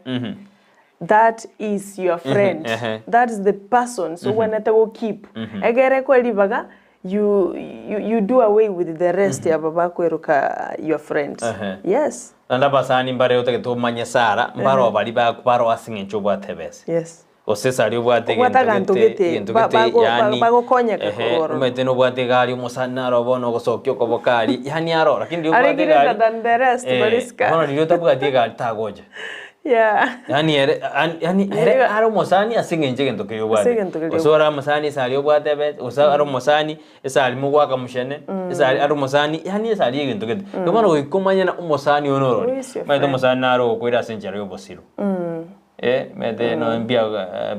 Speaker 2: that is your friend,
Speaker 1: ehe.
Speaker 2: that is the person so ogwenerete go keep, egere ekwe ribaga, you, you, you do away with the rest aba bakweroka your friends.
Speaker 1: Ehe.
Speaker 2: Yes.
Speaker 1: Naende abasani mbare otagete omanye Sara, mbaro baria bakobarwa ase eng'encho obwate ebesa.
Speaker 2: Yes.
Speaker 1: Gose esari obwate
Speaker 2: Obwate
Speaker 1: egento
Speaker 2: aganto
Speaker 1: gete,
Speaker 2: gete,
Speaker 1: egento
Speaker 2: ba-
Speaker 1: gete,
Speaker 2: bago-
Speaker 1: yaani,
Speaker 2: ba- bagokonyeka
Speaker 1: ehe,
Speaker 2: korwa ororo.
Speaker 1: omanyete nobwate egari omosani naro bono ogosokia okoboko aria, yaani aro, lakini riria
Speaker 2: Are
Speaker 1: obwate
Speaker 2: greater
Speaker 1: egari,
Speaker 2: than the rest,
Speaker 1: eh,
Speaker 2: bariska.
Speaker 1: bono riria otabwati egari tagocha.
Speaker 2: Yeah.
Speaker 1: Yaani ere, an- yaani ere are omosani ase eng'encho egento keria obwate.
Speaker 2: Ase egento keria
Speaker 1: Gose ore omosani esari obwate ebesa, gose are omosani esari mogoaka moshene, esari are omosani, yaani esari egento gete. Igo bono goika omanye ng'a omosani oyo norori.
Speaker 2: Who is your
Speaker 1: Omanyete
Speaker 2: friend?
Speaker 1: omosani naro ogokoira ase enchera ya obosiro. Eh, omanyete nonya mbia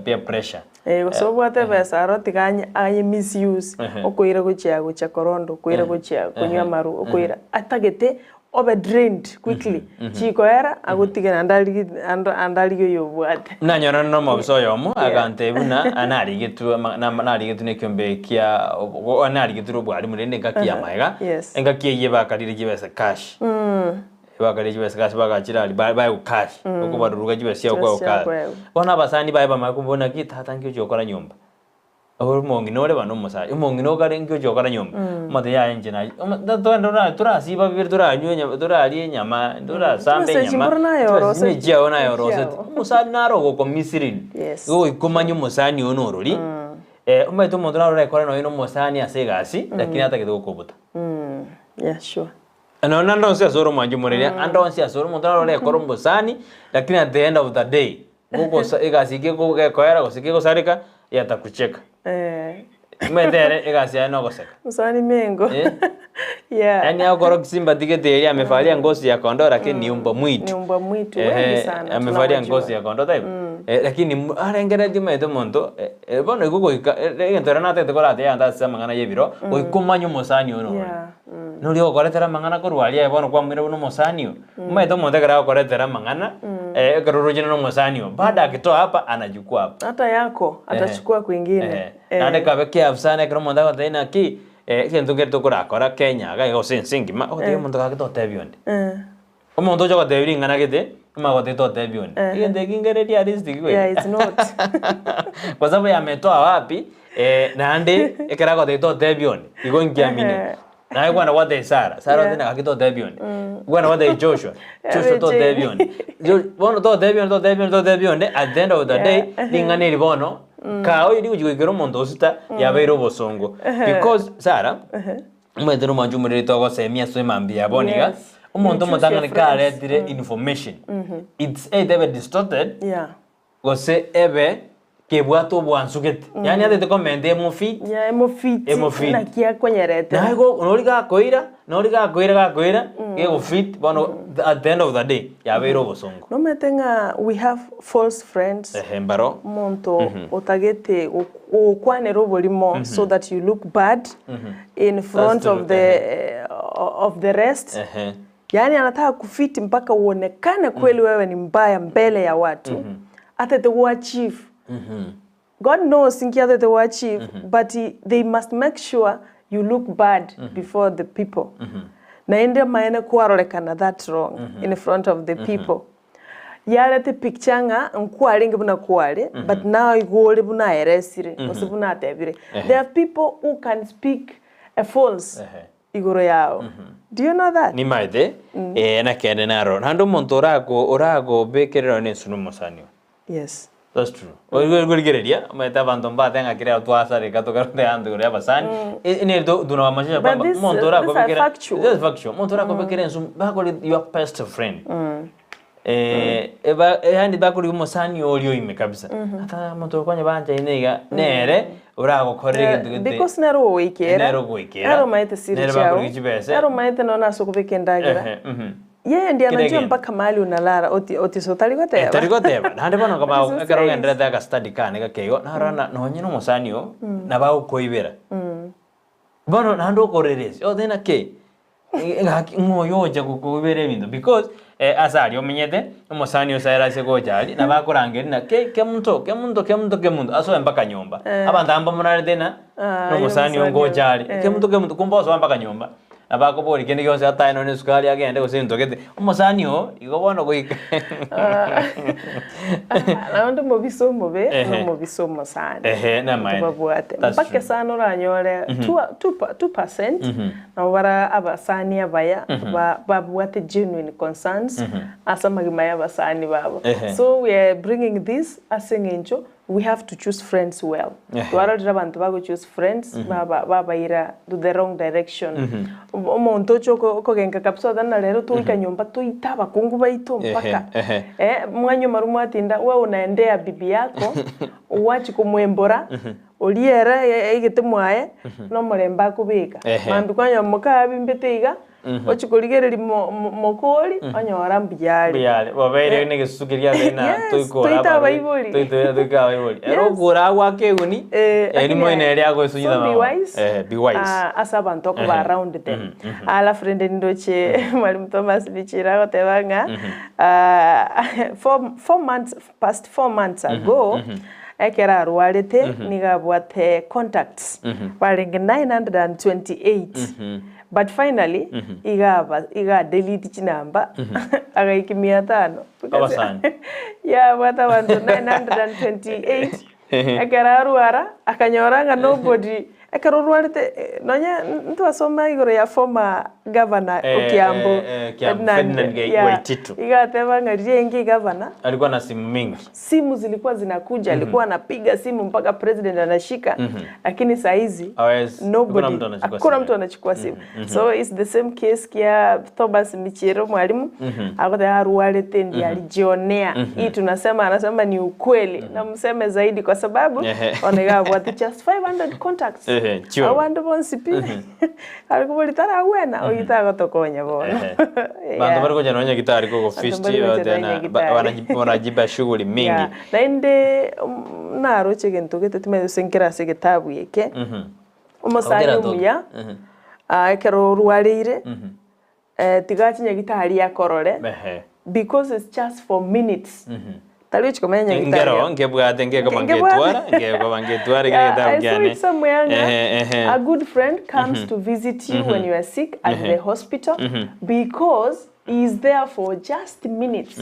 Speaker 1: peer pressure.
Speaker 2: Eh, gose obwate ebesa aro tiga anye aye misuse, okoira gochia gochia korondo, okoira gochia konywa amaru, okoira atagete obe drained quickly, chikoera agotige naende arigie ande ande arigie oyobwate.
Speaker 1: Nanyorana na omobisa oyomo agantebia buna narigetwe ama- nama- narigetwe na ekiombe kia obo- narigetwe obwarimu rende engaki ya magega,
Speaker 2: Yes.
Speaker 1: engaki eyio bakarire chibesa cash. Bakarire chibesa cash bagachira aria ba- baegwa cash, okobaruruka chibesa chiabo
Speaker 2: Chibesa
Speaker 1: kwaegwa
Speaker 2: chiabo
Speaker 1: cash.
Speaker 2: kwaegwa.
Speaker 1: Bono abasani baye bamanya kobua naki tata nki ochia gokora nyomba. Ore omong'ina ore bana omosacha, omong'ina okare nki ocha gokora nyomba, omote yaya inche naye omo totogende tora torasiba bibere toranywa enyama toraria enyama, torasambe
Speaker 2: Chibesa
Speaker 1: enyama,
Speaker 2: chimboro naye
Speaker 1: chibesa
Speaker 2: oroseti.
Speaker 1: chinde chiago naye oroseti.
Speaker 2: Chiago.
Speaker 1: Omosani naro ogokomisiri,
Speaker 2: Yes.
Speaker 1: igo goika omanye omosani oyo norori, omanyete omonto naro orekore nonye na omosani ase egasi, lakini atagete gokobuta.
Speaker 2: Yeah, sure.
Speaker 1: Nonya ande onsi ase ore omwanchi omoreri, ande onsi ase ore omonto naro orekore omosani, lakini at the end of the day, gogosa egasi eke gekoera gose kegosareka, yatakucheka.
Speaker 2: Eh.
Speaker 1: Omanyete ere egasi yaye nogoseka.
Speaker 2: Mosani mengo.
Speaker 1: Eh?
Speaker 2: Yeah.
Speaker 1: Yaani agokora simbatigete eria amevalia ngozi ya kondoo lakini ni umbwa mwitu.
Speaker 2: Ni umbwa mwitu
Speaker 1: Ehe,
Speaker 2: wengi sana.
Speaker 1: amevalia
Speaker 2: tunawajua.
Speaker 1: ngozi ya kondoo taibo. Eh, lakini arengeretie omanyete omonto eh, eh, bono igo goika eh, egento ere natagete koratebia abanto ase amang'ana ya ebiro, goika omanye omosani oyo nore.
Speaker 2: Yeah. Mm.
Speaker 1: Noria ogokoretera amang'ana korwa aria aye bono kwamoira buna omosani oyo. Omanyete omonto ekero agokoretera amang'ana, eh, ekero orochire na omosani oyo, bado akitoa hapa anachukua hapa.
Speaker 2: Hata yako atachukua kwingine.
Speaker 1: Ehe.
Speaker 2: Eh.
Speaker 1: Naende kabe careful sana ekero omonto agotebia naki, egento nkere tokorakora Kenya iga iga gose ense engima, ogotebia omonto gaki totebia onde.
Speaker 2: Eh.
Speaker 1: Omonto ocha gotebia ring'ana gete, omanye gotebia totebia onde. Egento eki nkere realistic kweri?
Speaker 2: Yeah, it's not.
Speaker 1: Kwa sababu yametoa wapi, naende ekero agotebia totebia onde, igo nkiamini.
Speaker 2: Ehe.
Speaker 1: Naye kwana gwatebia Sarah, Sarah
Speaker 2: Yeah.
Speaker 1: otebia gaki totebia onde. Kwana gwatebia Joshua, Joshua
Speaker 2: Abe
Speaker 1: totebia
Speaker 2: Jane.
Speaker 1: onde. Jo- Bono totebia onde, totebia onde, totebia onde, at the end of the day,
Speaker 2: Yeah.
Speaker 1: ring'ana eri bono, kaa oyo rigochi goikera omonto osita, yabeire obosongo. Because Sarah, omanyete nomwancha omoriri togosemia ase emambia ya bono iga,
Speaker 2: Yes.
Speaker 1: omonto
Speaker 2: You choose your
Speaker 1: omotang'ani
Speaker 2: friends.
Speaker 1: karetire information, it's either ebe distorted,
Speaker 2: Yeah.
Speaker 1: gose ebe kebwate obwansu gete. Yaani atete komenta emofit,
Speaker 2: Yeah, emofiti.
Speaker 1: Emofiti.
Speaker 2: Naki akonyerete.
Speaker 1: Naye go nori gakoira, nori gakoira gakoira, gegofit bono at the end of the day yabeire obosongo.
Speaker 2: Nomanyete ng'a we have false friends.
Speaker 1: Ehe mbaro.
Speaker 2: Omonto otagete gokwanera oborimo so that you look bad in front
Speaker 1: true,
Speaker 2: of the, of the rest.
Speaker 1: Ehe.
Speaker 2: Yaani anataka kufiti mpaka uonekane kweli wewe ni mbaya mbele ya watu. Atete kuachieve. God knows inki atete kuachieve, but they must make sure you look bad before the people. Naende maene kwarorekana that wrong in front of the people. Yarete picture ng'a nkwarenge buna kware, but now igore buna aeresire, gose buna atebire. There are people who can speak a false
Speaker 1: Ehe.
Speaker 2: igoro yao. Do you know that?
Speaker 1: Nimaete, eh, nakende naro. Naende omonto orako oragobekerera one ensu nomosani oo.
Speaker 2: Yes.
Speaker 1: That's true. Oigwe omanyete abanto mbate ng'a kera twasareka tokarenta abanto igoro ya abasani. Ene tunawahamasisha
Speaker 2: But
Speaker 1: kwamba
Speaker 2: this,
Speaker 1: omonto
Speaker 2: these are
Speaker 1: orakobekera
Speaker 2: factual.
Speaker 1: This is factual. Omonto orakobekera ensu bakore your best friend. Eh, eba yaani bakore omosani oria oime kabisa. Ata omonto okonya banchaine iga nere oragokorera egento gete.
Speaker 2: Because nero ogoikera.
Speaker 1: Nere ogoikera.
Speaker 2: Nero omaete siri
Speaker 1: Nere
Speaker 2: chiao.
Speaker 1: bakorigia chibese.
Speaker 2: Nero omaete nonya ase okobeka endagera.
Speaker 1: Ehe, mhm.
Speaker 2: Yeye ndiye
Speaker 1: Kira
Speaker 2: anajua
Speaker 1: egento.
Speaker 2: mpaka mahali unalala oti otiso tari goteba.
Speaker 1: Tari goteba naende bono
Speaker 2: Otiso
Speaker 1: kaba ekero
Speaker 2: says.
Speaker 1: ogenderete agastudy kane gakeigo narora na nonye na omosani oo nabo agokoibera. Bono naende okoreresia ote naki ng'aki ng'o oyo ocha gokoibera ebinto because ase aria omenyete omosani ose ere ase gocha aria nabo akorangeria ng'a kei kemunto kemunto kemunto kemunto asoe mpaka nyomba. Abanto aba mbamorarete ng'a
Speaker 2: Ah,
Speaker 1: na omosani oyo
Speaker 2: omosani
Speaker 1: ngocha
Speaker 2: oyo.
Speaker 1: aria kemunto kemunto kumbe osoa mpaka nyomba. Nabo akoboria kende gionsi atae nonye na esukari agende gose egento gete, omosani oo igo bono goika
Speaker 2: Naende omobisa omobe
Speaker 1: Ehe.
Speaker 2: na omobisa omosani.
Speaker 1: Ehe, namaene.
Speaker 2: Tobabwate.
Speaker 1: That's
Speaker 2: Mpaka
Speaker 1: true.
Speaker 2: sana oranyore 2% nabo bara abasani abaya babwate genuine concerns ase amagima ya abasani babo.
Speaker 1: Ehe.
Speaker 2: So we are bringing this ase eng'encho we have to choose friends well.
Speaker 1: Ehe.
Speaker 2: Twarorire abanto bago choose friends baba babaira to the wrong direction. Omonto oche okogenka kabisa oteba na rero togoika nyomba toite abakungu baito mpaka.
Speaker 1: Ehe,
Speaker 2: Eh, mwanywa maru mwatinda we unaendea bibi yako gwachi komwembora oria ere aigete mwaye nomorembe akobeka.
Speaker 1: Ehe.
Speaker 2: Mambia kwanyora moka abimbete iga ochi korigereria mokori onyora mbuya are.
Speaker 1: Mbuyare, bobeire na egesusu keria kiabeire na
Speaker 2: Yes,
Speaker 1: toikora
Speaker 2: toite
Speaker 1: abarwaire,
Speaker 2: abaibori.
Speaker 1: toite abaibori. Ere
Speaker 2: Yes.
Speaker 1: okora agwake eguni, eri moino ere agoesunyia
Speaker 2: So be
Speaker 1: mama.
Speaker 2: wise.
Speaker 1: Eh, be wise.
Speaker 2: Ase abanto okoba around them. Alafu rende nindoche Mwalimu Thomas Bichira agoteba ng'a 4 months past 4 months ago ekero arwarete nigo abwate contacts barenge 928 but finally igaba iga delete chinamba agaiki 500.
Speaker 1: Abasani.
Speaker 2: Yeah, abwate abanto 928 ekero arwara akanyora ng'a nobody ekero orwarete nonya ntwasoma igoro ya former Gavana o
Speaker 1: Eh,
Speaker 2: Kiambu
Speaker 1: eh, eh, Kiambu, Ferdinand Gai-
Speaker 2: yeah,
Speaker 1: Waititu.
Speaker 2: iga ateba ng'a riria enge gavana
Speaker 1: Alikuwa na simu mingi.
Speaker 2: simu zilikuwa zinakuja alikuwa anapiga simu mpaka president anashika lakini saa hizi
Speaker 1: Hawezi.
Speaker 2: nobody
Speaker 1: Hakuna mtu anachukua
Speaker 2: hakuna
Speaker 1: simu.
Speaker 2: mtu anachukua simu so it's the same case kia Thomas Michiro mwalimu akothe arwarite ndiye alijionea hii tunasema anasema ni ukweli na mseme zaidi kwa sababu
Speaker 1: Ehe.
Speaker 2: onegabwate just 500 contacts
Speaker 1: Ehe, sure.
Speaker 2: abandu bonsi pi arikubori taragwena oitagotokonya bono
Speaker 1: Ehe. Bantu bari kuja naonya gitari koko
Speaker 2: Bantu
Speaker 1: fisti
Speaker 2: bari kuja
Speaker 1: yote
Speaker 2: naonya
Speaker 1: na
Speaker 2: gitari.
Speaker 1: wanajiba shughuli mingi.
Speaker 2: Yeah. Naende naroche gento gete timanyete nkere ase egetabu eke omosani
Speaker 1: Ongera toke.
Speaker 2: omuya ah, ekero orwareire eh, tiga chinyagitari akorore
Speaker 1: Ehe.
Speaker 2: because it's just for minutes tari ochikomenya nyagitari
Speaker 1: Ngero ngebwate ngekoba
Speaker 2: Ngebwate.
Speaker 1: ngetwara ngekoba ngetwara
Speaker 2: Yeah,
Speaker 1: getabu
Speaker 2: I saw
Speaker 1: kyane.
Speaker 2: it somewhere nga
Speaker 1: Ehe, ehe.
Speaker 2: a good friend comes to visit you when you are sick at the hospital because he is there for just minutes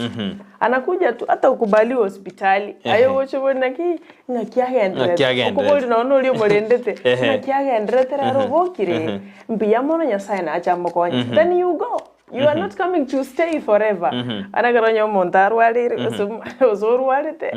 Speaker 2: anakuja tu hata ukubaliwe hospitali ayo wocho naki
Speaker 1: Ng'aki agenderete.
Speaker 2: ng'akiagenderete nono uri omorendete
Speaker 1: Ehe.
Speaker 2: ng'akiagenderete rero obokire mbuya mono nyasaye nacha amokonye then you go you are not coming to stay forever anakero onye omonto arwarire gose gose orwarete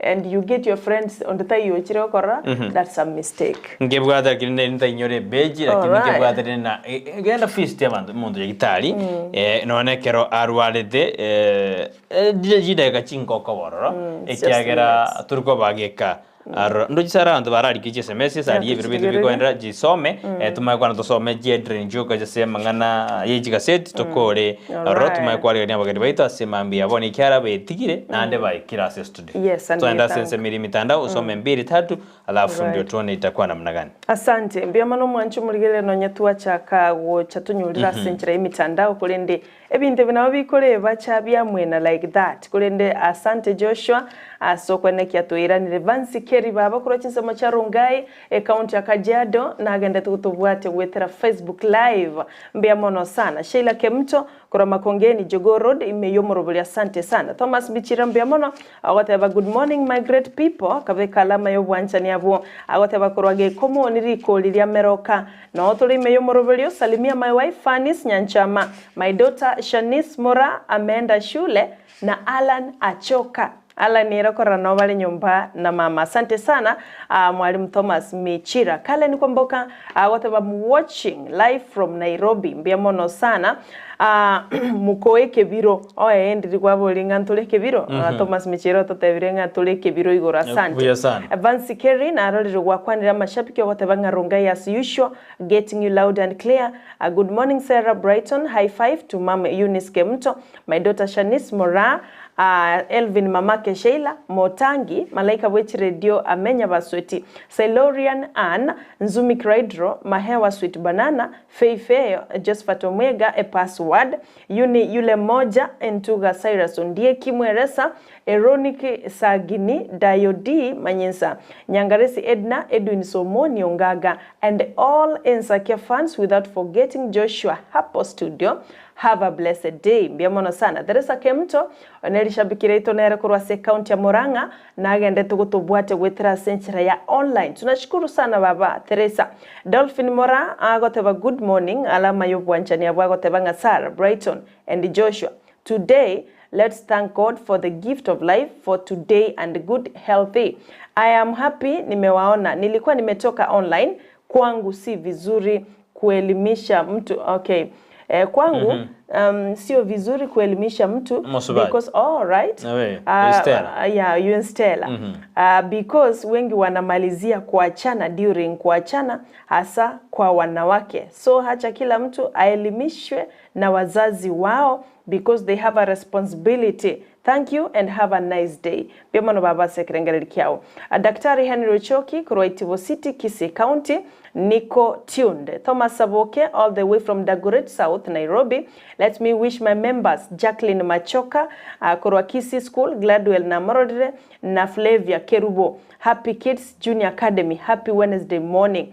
Speaker 2: and you get your friends onde taiyochire okorora that's a mistake
Speaker 1: Ngebwate lakini neri ntainyore ebeji lakini
Speaker 2: Alright.
Speaker 1: ngebwate rende na e- e- genda feast abantu omonto nyagitari eh, nonye ekero arwarete eh, eh, chire chidakika chinkoko bororo
Speaker 2: it's just
Speaker 1: ekiagera
Speaker 2: minutes.
Speaker 1: turi kobageka aroro ndochisa abanto bararike chi-sms ase aria ebiro binto
Speaker 2: tuchigerere.
Speaker 1: bikoendera chisome eh, tumanye kwana tosome chiedre nchioka ase amang'ana ya chigaseti tokore aroro
Speaker 2: Alright.
Speaker 1: tumanye kwarigania abageni baito ase mambia yabo nikiara betigire naende baikire ase studio
Speaker 2: Yes, and we
Speaker 1: Tuende ase
Speaker 2: thank-
Speaker 1: ense mitandao usome mbili tatu alafu ndio tuone itakuwa namna gani.
Speaker 2: Asante mbuya mono omwancho omorigerere nonya twachaka gocha tonyorire ase enchera ya emitandao korende ebinto ebi nabo bikoreba cha biamwena like that korende asante Joshua ase okwenekia toiranire Vansi Kerry baba korwa chinsemo chia Rongai ecounty ya Kajiado nagendete gotobwate goetera Facebook live mbuya mono sana Sheila Kemto korwa Makongeni Jogoo Road ime yomorobori asante sana Thomas Michira mbuya mono agoteba good morning my great people akabeka alama ya obwanchani abwo agoteba korwa gekomoni rikori ria meroka no tore ime yomoroberio salimia my wife Fanis Nyanchama my daughter Shanice Mora ameenda shule na Alan Achoka Alan ero korora no bare nyomba na mama asante sana uh, mwalimu Thomas Michira Kalen Kwamboka agoteba uh, watching live from Nairobi mbuya mono sana uh, mukoe kebiro oe ndiri kwabori ng'a ntore kebiro mm -hmm. uh, Thomas Michira ototebire ng'a ntore kebiro igoro asante
Speaker 1: Buya sana.
Speaker 2: Vance Kerry narorire gwakwanira amashabiki ogoteba ng'a Rongai as usual getting you loud and clear uh, good morning Sarah Brighton high five to mom Eunice Kemto my daughter Shanice Mora uh, Elvin Mamake Sheila Motangi Malaika Wech Radio Amenya Basweti Silorian Ann Nzumi Kraidro Mahewa Sweet Banana Feifeyo Josephat Omega a password Yuni Yule Moja Ntuga Cyrus Ondieki Mweresa Eroniki Sagini Dayodi Manyinsa Nyangaresi Edna Edwin Somoni Ongaga and all Ensakia fans without forgetting Joshua Hapo Studio have a blessed day mbuya mono sana Teresa Kemto onerishabikire ito nere korwa ase county ya Murang'a nagendete gotobwate gwetera ase enchera ya online tunashukuru sana baba Teresa Dolphin Mora agoteba good morning alama yobwanchani abwo agoteba ng'a Sarah Brighton and Joshua today let's thank God for the gift of life for today and good healthy I am happy nimewaona nilikuwa nimetoka online kwangu si vizuri kuelimisha mtu okay eh, kwangu mm -hmm. um, sio vizuri kuelimisha mtu
Speaker 1: Mosubali.
Speaker 2: because all right
Speaker 1: Na wewe,
Speaker 2: Ah,
Speaker 1: Stella.
Speaker 2: uh, yeah, you and Stella. Mm -hmm. uh, because wengi wanamalizia kuachana during kuachana hasa kwa wanawake so hacha kila mtu aelimishwe na wazazi wao because they have a responsibility thank you and have a nice day biomono baba sekerengereri kiao uh, daktari Henry Ochoki korwa Itibo City Kisii County niko tuned Thomas Saboke all the way from Dagoret South Nairobi let me wish my members Jacqueline Machoka uh, korwa Kisii School Gladwell na Morodire na Flavia Kerubo Happy Kids Junior Academy happy Wednesday morning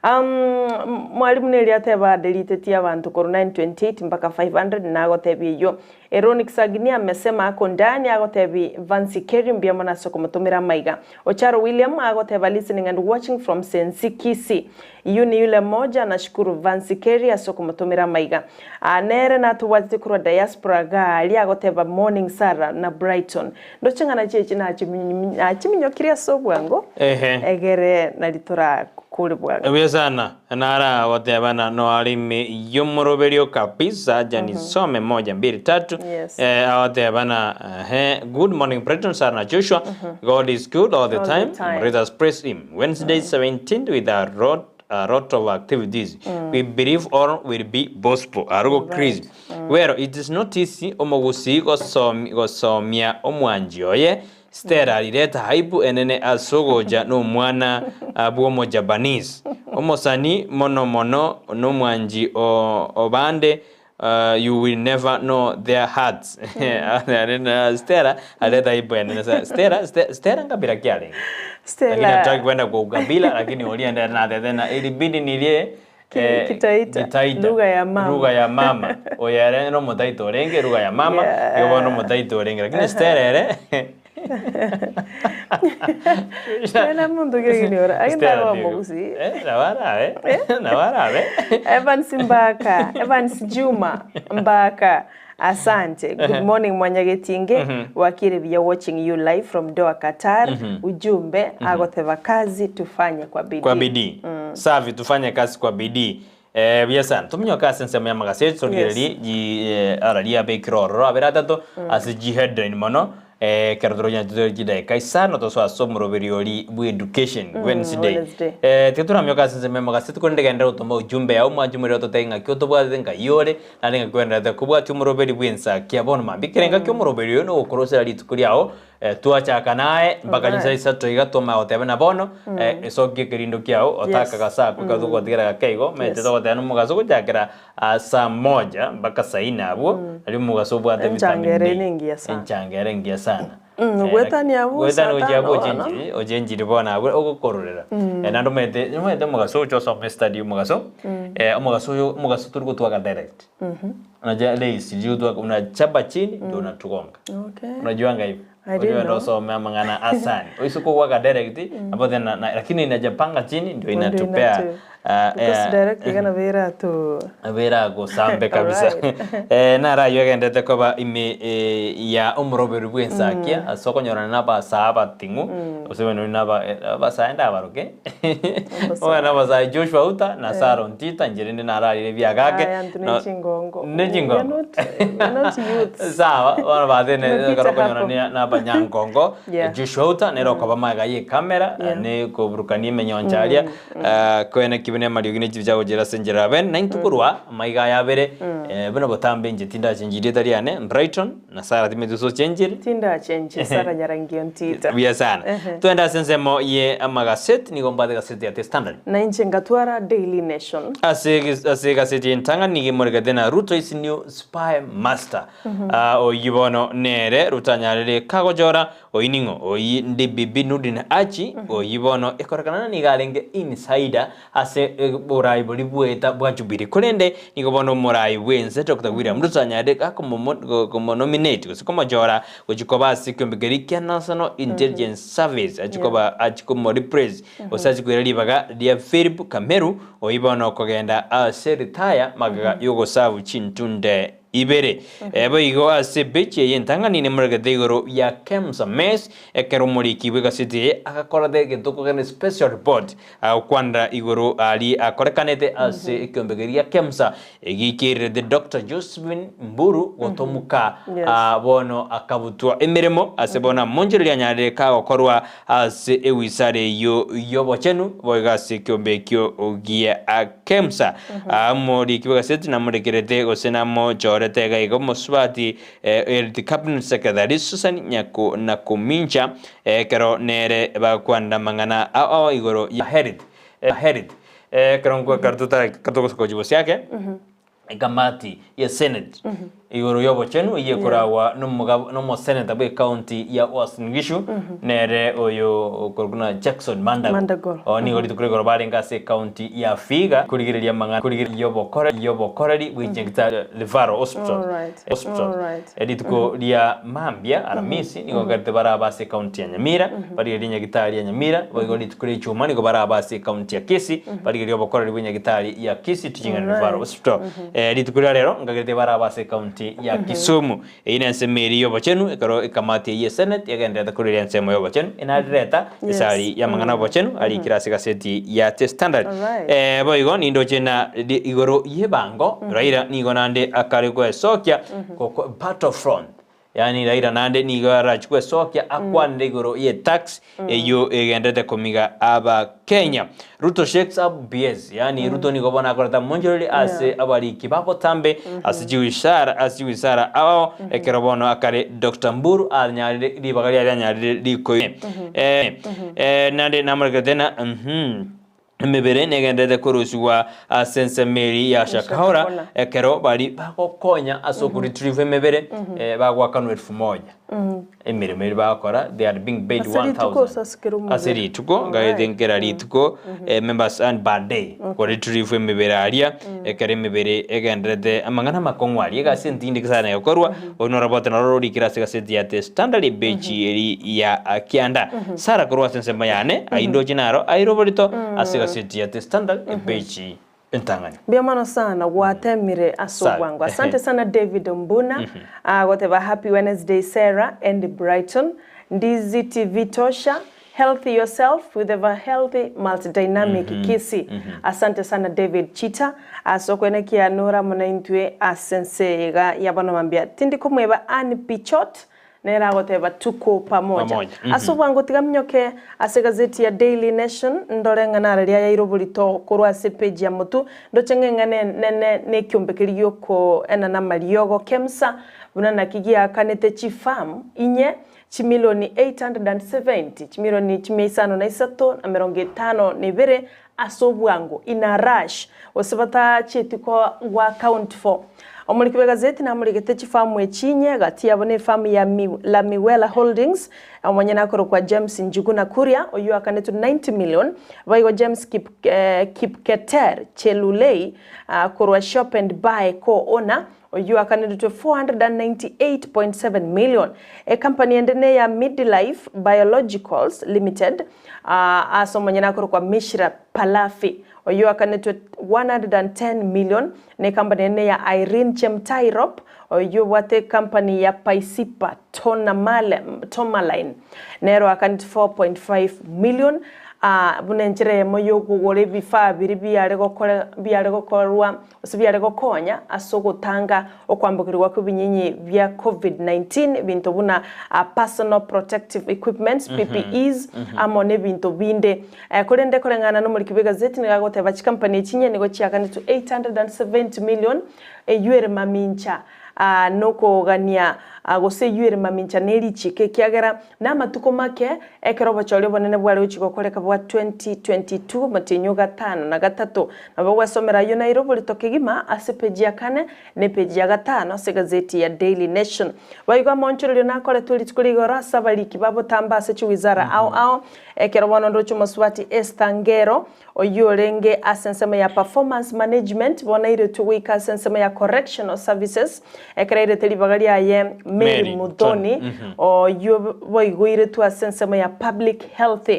Speaker 2: um, mwalimu neri ateba adelitetie abantu korwa 928 mpaka 500 nagotebia eywo. Eronic Sagini amesema ako ndani agotebi Vancy Kerry mbuya mono ase okomotomera amaiga. Ocharo William agoteba listening and watching from Sensi Kisii. Yu ni yule moja nashukuru Vancy Kerry ase okomotomera amaiga. Aa nere natobwatete korwa diaspora gaaria agoteba morning Sarah na Brighton. Ndoche ng'a nachi echi nachiminyokirie ase obwango
Speaker 1: Ehe.
Speaker 2: egere nari torakore bwango.
Speaker 1: Buya sana nara gotebana noare ime yomoroberio kabisa acha nisome moja mbili tatu
Speaker 2: Yes.
Speaker 1: eh, agotebana ehe good morning Brighton Sarah na Joshua God is good all the
Speaker 2: All the
Speaker 1: time
Speaker 2: time.
Speaker 1: let us praise him Wednesday 17th with a lot a lot of activities we believe all will be possible arugo Chris well it is not easy omogusii gosomi gosomia omwanchi oye Stella rireta aibu enene ase ogocha nomwana bw'Omojapanese. Omosani mono mono nomwanchi o bande you will never know their hearts. Stella areta aibu enene sana. Stella, Stella nkabila ki arenge? Lakini hatutaki kwenda kwa ukabila lakini oria ende natete na ilibidi nirie
Speaker 2: Kitaita.
Speaker 1: Kitaita.
Speaker 2: Lugha ya mama.
Speaker 1: Lugha ya mama. Oyo ere nomotaita orenge lugha ya mama,
Speaker 2: Yeah.
Speaker 1: igo bono omotaita orenge. Lakini Stella ere
Speaker 2: Stella monto kegeni ora. Lakini
Speaker 1: Stella
Speaker 2: tari
Speaker 1: ndigo.
Speaker 2: omogusii.
Speaker 1: Eh, nabo arabe, nabo arabe.
Speaker 2: Evans Mbaka, Evans Juma Mbaka. Asante. Good morning Mwanyagetinge. Wakire buya watching you live from Doha Qatar. Ujumbe agoteba kazi tufanye kwa bidii.
Speaker 1: Kwa bidii. Safi tufanye kazi kwa bidii. Eh, buya sana. Tominyoka ase ensemo y'amagaseti torigererie ji eh, araria abekire ororo abere atato ase ji headline mono eh, ekero toronya tore chidaeka isano tosoa ase omoroberi ori bwa education Wednesday.
Speaker 2: Wednesday.
Speaker 1: Eh, tiga toramioka ase ensemo y'amagaseti korende genda gotoma ujumbe yao mwanche omorero ototebie ng'aki otobwatete ng'ai ore Naende ngaki kwenderete kobwatia omoroberi bw'ensakia bono mambia kera engaki omoroberi oyo nogokorosera rituko riao eh, twachaka naye mpaka
Speaker 2: Alright.
Speaker 1: chinsa isato iga twamanya goteba na bono eh, esokia ekerindo kiao otaka
Speaker 2: Yes.
Speaker 1: gasaku ekero togotigera gake igo omanyete
Speaker 2: Yes.
Speaker 1: togoteba na omogaso gochakera ah, saa moja mpaka saa ine abwo nario omogaso obwate
Speaker 2: Enchanga
Speaker 1: vitamin
Speaker 2: ere
Speaker 1: D.
Speaker 2: nengiya sana.
Speaker 1: Enchanga ere engiya sana.
Speaker 2: Mm, goetania abwo
Speaker 1: Goetania
Speaker 2: saa
Speaker 1: gochia abwo
Speaker 2: tano bono.
Speaker 1: ochenchiri ochenchiri bono abwo ogokororera. Eh, naende omanyete omanyete omogaso oche osome estudy omogaso, eh, omogaso oyo omogaso tori gotwaga direct. Unajua rays chiri gotwaka unachapa chini ndio unatugonga.
Speaker 2: Okay.
Speaker 1: Unajuanga hivyo?
Speaker 2: I didn't
Speaker 1: Ojue ndo
Speaker 2: know.
Speaker 1: osome amang'ana asani. Oise kogwaka direct, nabo then na lakini inajapanga chini ndio
Speaker 2: Ndio
Speaker 1: inatupea
Speaker 2: inatu-
Speaker 1: ah,
Speaker 2: Because
Speaker 1: eh,
Speaker 2: direct igana bera tu.
Speaker 1: beragosambe kabisa
Speaker 2: Alright.
Speaker 1: eh, naro aywo agendete koba ime eh, ya omoroberi bw'ensakia ase okonyorana na abasae abating'u gose buna na aba eh, abasae ndabaroke
Speaker 2: Abasae.
Speaker 1: na abasae Joshua Uta na Sarah Ontita inche rende nararire ebiagake
Speaker 2: Aya, intwe
Speaker 1: No-
Speaker 2: ne chingongo.
Speaker 1: ne chingongo
Speaker 2: We are not, we are not youths.
Speaker 1: sawa bono batene
Speaker 2: Tumepita
Speaker 1: ekero okonyora
Speaker 2: hapo.
Speaker 1: na abanyangongo
Speaker 2: Yeah.
Speaker 1: Joshua Uta nere okoba magega ye ekamera
Speaker 2: Yeah.
Speaker 1: ne koburukania emenyoncho aria Koene ki buna amariogi ne chibi chiagochera ase enchera ya bene, na intwe korwa amaiga aya abere, buna botambe inche tindachenchi rieta riane, Brighton, na Sarah timanyeti gose ochenchire.
Speaker 2: Tindachenchi Sarah Nyarangio Ntita.
Speaker 1: Buya sana. Twende ase ensemo ye amagaseti, nigo mbwate egaseti ya The Standard.
Speaker 2: Na inche ngatwara Daily Nation.
Speaker 1: Ase ase egaseti entang'ani nigo emorekete na Ruto is new spy master. Ah, oyio bono nere Ruto anyarire kagochora Oyio ning'o? Oyio ndi Bibi Nurdin Haji, oyio bono ekorekana ng'a nigo arenge insider ase oborai boria bweta bwa Jubilee. Korende nigo bono omorai bw'ense Doctor William Ruto anyarire komonominate gose komochora gochia koba ase ekiombe keria kia National Intelligence Service achie koba achie komoreplace gose achie koira ribaga ria Philip Kameru oyio bono okogenda ase retire magega yogosabu chintunde Ibere. Boigo ase epeji eye entang'ani nemoregete igoro ya Kemsa Mess, ekero omoriki bw'egaseti eye agakorete egento kogenda special report agokwanera igoro aria akorekanete ase ekiombe keria gia Kemsa egiikeirerete Doctor Josephine Mburu gotomuka
Speaker 2: Yes.
Speaker 1: ah, bono akabutwa emeremo ase bono amonchereria anyarire kagokorwa ase ewisara eyio y'obochenu boigo ase ekiombe ekio gia Kemsa. Omoriki bw'egaseti namorekerete gose namochorete iga iga omosubati Health Cabinet Secretary Susan Nyaku Nakumincha ekero nere bagokwanera amang'ana ao igoro ya health health ekero totara togosoka gochia bosio ake. Ekamati ye Senate igoro y'obochenu eyio ekoragwa nomoseneta bw'ecounty ya Uasin Gishu nere oyo okorokwa na Jackson Mandago.
Speaker 2: Mandago.
Speaker 1: Oo nigo rituko rigoro barenge ase ecounty ya Vihiga korigereria amang'ana korigereria y'obokoreri bwe Referral Hospital.
Speaker 2: Alright.
Speaker 1: Hospital.
Speaker 2: Alright.
Speaker 1: Rituko ria mambia Aramisi nigo nkarete barabe ase ecounty ya Nyamira barigererie nyagitari ya Nyamira boigo rituko ria Ichuma nigo barabe ase ecounty ya Kisii barigererie obokoreri bwe nyagitari ya Kisii Teaching and Referral Hospital. Rituko ria rero nkagerete barabe ase ecounty ya Kisumu. Eyio nensemo eria y'obochenu ekero ekamati eyio ye Senate yagendererete koreria ensemo y'obochenu enarireta esari y'amang'ana y'obochenu arikire ase egaseti ya The Standard.
Speaker 2: Alright.
Speaker 1: Boigo nindoche na igoro y'ebango Raila nigo naende akare gwesokia goko battle front yaani Raila naende nigo arachie gwesokia akwanere igoro ye tax eyio egenderete komiga Abakenya. Ruto shakes up BS yaani Ruto nigo bono akoreta omonchorori ase abariki ba botambe ase chiwisara ase chiwisara ao ekero bono akare Doctor Mburu anyarire ribaga riaye rianyarire rikoime. Naende namorekerete na Emebere negendererete korusigwa ase ensemo eria ya Shakahola,
Speaker 2: Shakahola.
Speaker 1: ekero baria bagokonya ase okoretrieve emebere bagoakanwa elfu moja. Emeremo eria bagokora they are being paid
Speaker 2: Ase rituko
Speaker 1: 1000
Speaker 2: gose ase kera omobere?
Speaker 1: ase rituko
Speaker 2: Alright.
Speaker 1: ngaete nkera rituko members and per day koretrieve emebere aria ekero emebere egendererete amang'ana amakong'u aria egasi entindi sana egokorwa Oyo norobote noro rorikire ase egaseti ya The Standard epeji eri ya kianda. Sara korwa ase ensemo yane, ayio ndoche naro aire oborito ase egaseti ya The Standard epeji entang'ani.
Speaker 2: Mbuya mono sana gwatemire ase
Speaker 1: Sawa.
Speaker 2: obwango. Asante sana David Mbuna agoteba happy Wednesday Sarah and Brighton. Ndizi TV tosha Healthy yourself with the healthy multidynamic Kisii. Asante sana David Chita ase okwenekia nore amo naintwe ase ense eye iga ya bono mambia. Tindi komweba Ann Pichot nere agoteba tuko pamoja.
Speaker 1: Pamoja.
Speaker 2: Ase obwango tiga minyoke ase egazeti ya Daily Nation ndore ng'a nare riayaire oborito korwa ase epage ya motu ndoche ng'a eng'ana enene nekiombe keria giokoenana amariogo KEMSA buna naki giakanete chifarm inye Chimilioni 870, chimilioni chimia isano na isato na merongo etano na ibere ase obwango, in a rush, gose batachieti ko account for. Omoriki bw'egazeti namorigete chifamu echi inye, gati yabo nefamu ya Lamiwela Holdings, omonyene akorokwa James Njuguna Kuria, oyio oakanetwe 90 million, boigo James Kipketer Chelulei korwa Shop and Buy Co-owner, Oyio akaneretwe 498.7 million. Ekampani ende neya Midilife Biologicals Limited ase omonyene akorokwa Mishra Palafi. Oyio akanetwe 110 million. Na ekampani ende neya Irene Chemtai Rop oyio obwate ekampani ya Paisipa Tourmaline nero akanetwe 4.5 million. Buna enchera eyemo yokogora ebifaa biria biare gokore biare gokorwa Gose biare gokonya ase ogotanga okwambokerigwa kw'ebinyinyi bia Covid-19, ebinto buna personal protective equipments, PPEs, amo n'ebinto binde. Korende koreng'ana nomoriki bw'egazeti nigo agoteba chikampani echi inye nigo chiakanetwe 870 million eyio ere mamincha nokogania gose eyio ere mamincha ne richiko ekiagera Namatuko make, ekero obochori obonene bware gochia gokoreka bwa 2022 omotienyi o gatano na gatato, nabo gwesomera ayio naire oborito kegima ase epeji ya kane na epeji ya gatano ase egazeti ya Daily Nation. Boigo amaonchorerio nakoretwe rituko ria igoro ase abariki ba botambe ase chiwizara ao ao, ekero bono ndoche omosubati Esther Ngero oyio orenge ase ensemo ya Performance Management bono airetwe goika ase ensemo ya Correctional Services ekero airete ribaga riaye Mary
Speaker 1: Mary
Speaker 2: Muthoni
Speaker 1: Muthoni,
Speaker 2: oyio boigo oiretwe ase ensemo ya Public Health.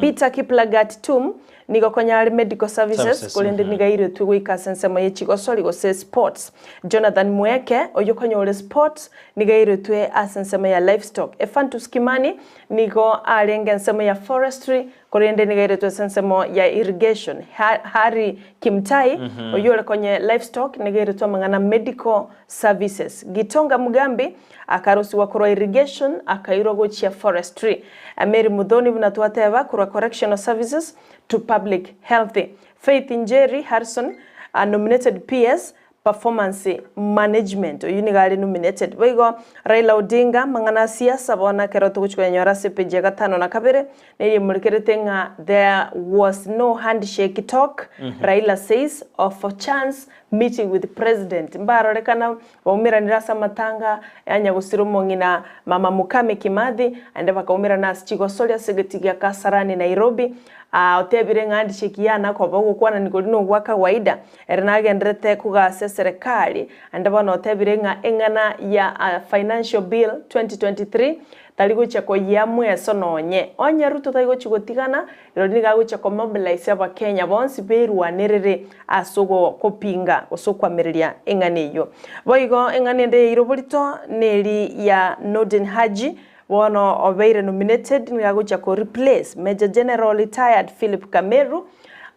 Speaker 2: Peter Kiplagat Tum nigo konya are Medical Services
Speaker 1: Services,
Speaker 2: korende nigo airetwe goika ase ensemo ye chigosori gose Sports. Jonathan Mueke oyio konya ore Sports nigo airetwe ase ensemo ya Livestock. Ephantus Kimani nigo arenge ensemo ya Forestry Korende nigo airetwe ase ensemo ya irrigation. Harry Kimtai, oyio ore konye livestock, nigo airetwe amang'ana medical services. Gitonga Mugambi akarusigwa korwa irrigation akairwa gochia forestry. Mary Muthoni buna twateba korwa correctional services to public health. Faith Njeri Harrison, nominated PS, Performance Management, oyio nigo are nominated. Boigo Raila Odinga, amang'ana a siasa bono ekero togochia koyanyora ase epeji ya gatano na kabere, neri emorekerete ng'a there was no handshake talk, Raila says of chance meeting with president mbarorekana baumeranire ase amatanga ya nyagosira omong'ina mama Mukami Kimathi naende bakaumerana ase chigosori ase egeti gia Kasarani Nairobi. Aa otebire ng'a handshake yana koba ogokwanani koria nogwa kawaida ere nagenderete kogasa eserekari naende bono otebire ng'a eng'ana ya financial bill 2023 tari gochia koyia mweso nonye. Onye Ruto tari gochia gotigana Rirorio nigo agochia komobilize Abakenya bonsi berwanerere ase ogopinga gose okoamereria eng'ana eyio. Boigo eng'ana ende yaire oborito neri ya Nordin Haji, bono obeire nominated nigo agochia ko replace Major General retired Philip Kameru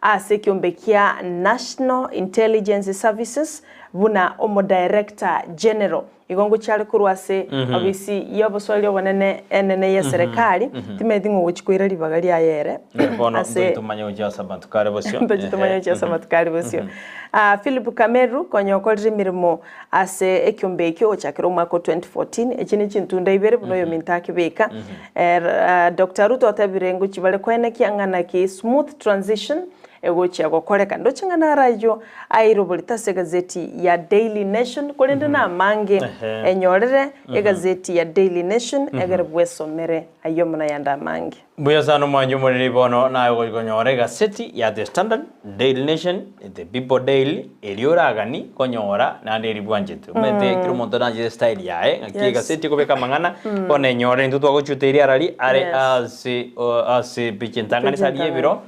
Speaker 2: ase ekiombe kia National Intelligence Services buna Omodirector General. Igo ngochia are korwa ase obisi y'oboswahili obonene enene y'eserekari, timanyeti ng'a ogochia koira ribaga riaye ere
Speaker 1: Bono
Speaker 2: ase
Speaker 1: ntochi tomanye gochia ase amatuko are bosio.
Speaker 2: ntochi tomanye gochia ase amatuko are bosio. Ah, Philip Kameru konya okorire emeremo ase ekiombe ekio gochakera omwaka o 2014, echi ne chintunda ibere buna oyominto akebeka. Er, ah, Doctor Ruto otebire ngochia bare koenekia ng'a naki smooth transition Egochia gokoreka. Ndoche ng'a naro ayio airoborete ase egazeti ya Daily Nation, korende namange enyorere egazeti ya Daily Nation egere bwesomere ayio amo nayande amange.
Speaker 1: Mbuya sana omwanchi omoriri bono naye ogochia konyora egaseti ya The Standard, Daily Nation, The People Daily, eria oragani konyora naende eria bwanchete. Omanyete kera omonto nanchete estyle yaye ng'aki egaseti ekobeka amang'ana bono enyore intwe twagochuta eria arari are ase ase epicha entang'ani ase aria ebiro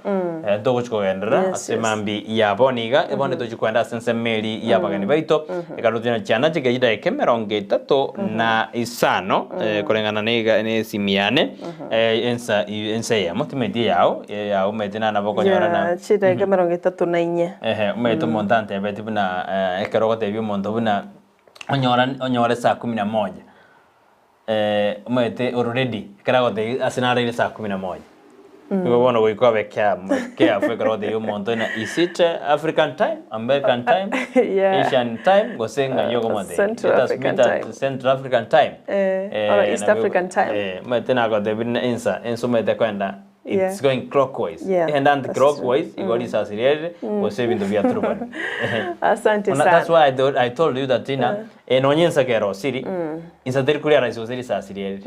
Speaker 1: ntogochi kogenderera ase mambi ya bono iga bono tochi koenda ase ensemo eria ya abageni baito ekero tochia chiana chike chidakika emerongo etato na isano koreng'ana na ega na esimi yane ensa ensa eyemo timanyeti eyao eyao omanyete nana nabo okonyora na
Speaker 2: Chidakika emerongo etato na inye.
Speaker 1: Ehe omanyete omonto antebetie buna ekero ogotebia omonto buna onyora onyore saa kumi na moja. Omanyete already ekero agotebia ase naraire saa kumi na moja, nigo bono goika obe carem careful ekero ogotebia omonto ng'a is it African time, American time,
Speaker 2: Yeah.
Speaker 1: Asian time gose ng'ai okomotebia.
Speaker 2: Central
Speaker 1: Let us
Speaker 2: African
Speaker 1: meet at
Speaker 2: time.
Speaker 1: Central African time.
Speaker 2: Eh, or East
Speaker 1: nabo-
Speaker 2: African time.
Speaker 1: omanyete nagotebirie na ensa, ensa omanyete koenda
Speaker 2: Yeah.
Speaker 1: it's going clockwise.
Speaker 2: Yeah,
Speaker 1: Egenda anti
Speaker 2: that's true.
Speaker 1: clockwise, igo risasi riarire, gose ebinto biaturubana.
Speaker 2: Asante
Speaker 1: Ona, that's
Speaker 2: sana.
Speaker 1: why I, thought, I told you that ina eh, nonye ensa kero osiri, insa teri kuri arahisi gose risasi riarire.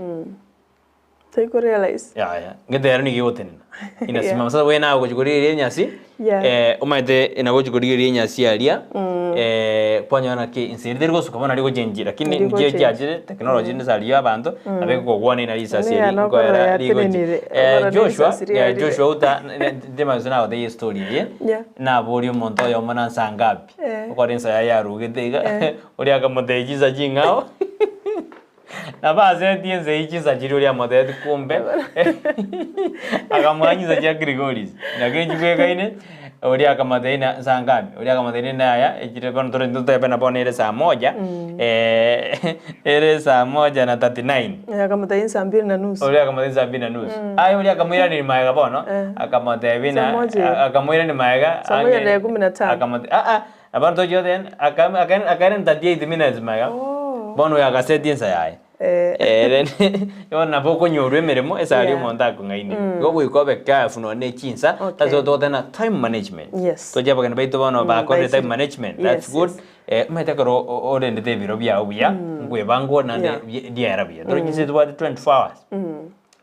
Speaker 2: Tari realize.
Speaker 1: Yaya, ngete ero nigo egotenena. Inasimama. Sasa we nawe gochia korigereria enyasi,
Speaker 2: Yeah.
Speaker 1: eh, omanyete nabo gochia korigereria enyasi aria, eh, kwanyora naki insa eria teri gosuka bono rigochenji lakini
Speaker 2: Teri
Speaker 1: nchie
Speaker 2: gochenji.
Speaker 1: chiachire technology nse aria abanto, nabo ekogokwana ina risasi
Speaker 2: Niga
Speaker 1: eri
Speaker 2: nokora
Speaker 1: nkoera rigochi.
Speaker 2: yatenenire,
Speaker 1: Eh,
Speaker 2: okora na
Speaker 1: Joshua,
Speaker 2: risasi
Speaker 1: eh,
Speaker 2: riarire.
Speaker 1: Joshua uta, ndimanye gose nagotebia estory eye,
Speaker 2: Yeah.
Speaker 1: naboria omonto oyomo na nsa ngapi,
Speaker 2: Eh.
Speaker 1: okora ensa yaye yarugete iga, oria akamotebia chinsa ching'ao. Nabo asetie ense eyio chinsa chiria oria amotebetie kumbe akamoa chinsa chia Grigoris. Naki nchibwekaine, oria akamotebia ng'a nsa ngapi? Oria akamotebia rende yaya echire bono tore totebe na bono ere saa moja ere saa moja na 39.
Speaker 2: Eh, akamotebia saa mbili na nusu.
Speaker 1: Oria akamotebia saa mbili na nusu. Aye oria akamoiraneria magega bono, akamotebia
Speaker 2: Saa
Speaker 1: ng'a
Speaker 2: moja ere.
Speaker 1: akamoiraneria magega
Speaker 2: Saa moja na dakika kumi na tano.
Speaker 1: akamotebia aa Abanto tochia goteba aka aka akaire 38 minutes magega,
Speaker 2: Oh.
Speaker 1: bono oyo agasetia ensa yaye.
Speaker 2: Eh.
Speaker 1: Ere bono nabo okonyorwa emeremo ase aria
Speaker 2: Yeah.
Speaker 1: omonto akong'aini. Igo goika obe careful nonye na echinsa,
Speaker 2: Okay.
Speaker 1: ase togoteba ng'a time management.
Speaker 2: Yes.
Speaker 1: Tochia abageni baito bono bakorire time
Speaker 2: baisire.
Speaker 1: management, that's
Speaker 2: Yes,
Speaker 1: good.
Speaker 2: yes.
Speaker 1: Omanyete ekero o- orendete ebiro biago buya, nkwebanga ore naende
Speaker 2: Yeah.
Speaker 1: bie riera buya. Tore chinsa tobwate 24 hours.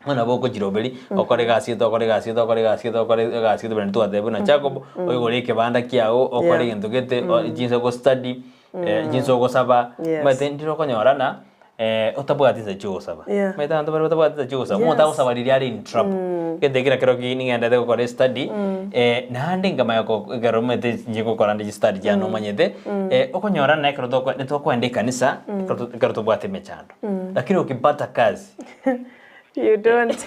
Speaker 1: Bono nabo okochiroberi, okore egasi eye tokore egasi eye tokore egasi eye tokore egasi eye buna twateba buna Jacob, oigore ekebanda kiago, okore
Speaker 2: Yeah.
Speaker 1: egento gete, o- chinsa ogostudy, chinsa ogosaba,
Speaker 2: Yes.
Speaker 1: omanyete ndire okonyora ng'a otabwati chinsa chiogosaba.
Speaker 2: Yeah.
Speaker 1: Omanyete abanto bare batabwati chinsa chiogosaba, omonto
Speaker 2: Yes.
Speaker 1: agosaba riria are in trouble. Egento ekio nakero ki ning'endete gokora estudy, naende nkamanya ko ekero omanyete inche ngokora nde chistudy chiane omanyete, okonyora ng'a ekero toko nitokoenda ekanisa, ekero to ekero tobwate emechando. Lakini ukipata kazi,
Speaker 2: You don't.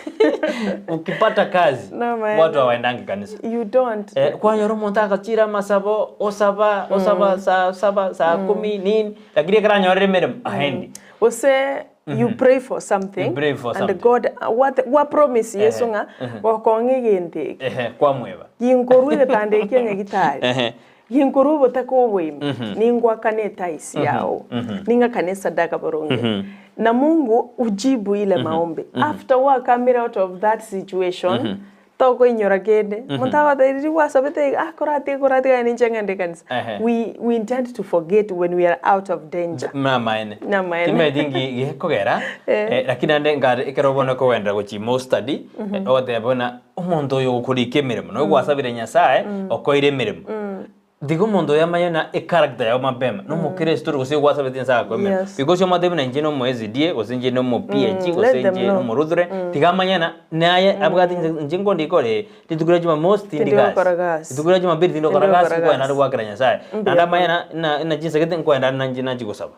Speaker 1: Ukipata kazi
Speaker 2: No, man.
Speaker 1: watu hawaendangi kanisa.
Speaker 2: You don't.
Speaker 1: Eh, kwanyora omonto agachira amasabo osaba osaba saa saba saa kumi nini lakini ekero anyorire emeremo aendi.
Speaker 2: Gose you pray for something,
Speaker 1: You pray for
Speaker 2: and
Speaker 1: something.
Speaker 2: God what what promise Yesu ng'a gokong'a egento eke.
Speaker 1: Ehe, kwamweba.
Speaker 2: Ginkorwa egetanda eke ng'a gitari.
Speaker 1: Ehe.
Speaker 2: Ginkorwa obotaka oboime, ningwakane etaisi yao, ning'akane esadaka boronge. Na Mungu ujibu ile maombi. After wakamire out of that situation, Tokoinyora kende. Omonto agoteba riria gwasabete iga, ah koratiga koratiga aye ninche ng'ende ekanisa.
Speaker 1: Ehe.
Speaker 2: We we intend to forget when we are out of danger.
Speaker 1: Namaene.
Speaker 2: Namaene.
Speaker 1: Timanyeti nki gekogera,
Speaker 2: Eh.
Speaker 1: eh, lakini naende nkare ekero bono okogenderera gochia ime ostudy, eh, ogoteba buna omonto oyo ogokorika emeremo, noyo gwasabire Nyasaye, okoeire emeremo. Tiga omonto oyo amanye na echaracter yao mapema, na omokristo ore gose gwasabete Nyasaye akoe emeremo.
Speaker 2: Yes.
Speaker 1: Because omotebie buna inche nomo SDA, gose inche nomo PAG, gose
Speaker 2: let them
Speaker 1: inche
Speaker 2: know.
Speaker 1: nomo Lutheran, tiga amanye na naye abwate inse inche nkondika ore rituko ria Jumamosi tindi
Speaker 2: Tindi gokora
Speaker 1: gasi,
Speaker 2: gasi.
Speaker 1: rituko ria Jumapili tindi gokora
Speaker 2: Tindi
Speaker 1: gasi,
Speaker 2: gokora
Speaker 1: nkoenda
Speaker 2: gasi.
Speaker 1: nde goakera Nyasaye.
Speaker 2: Mbuya
Speaker 1: Naende amanye
Speaker 2: mono.
Speaker 1: na na na chinsegete nkoenda nde nanche nachia gosaba.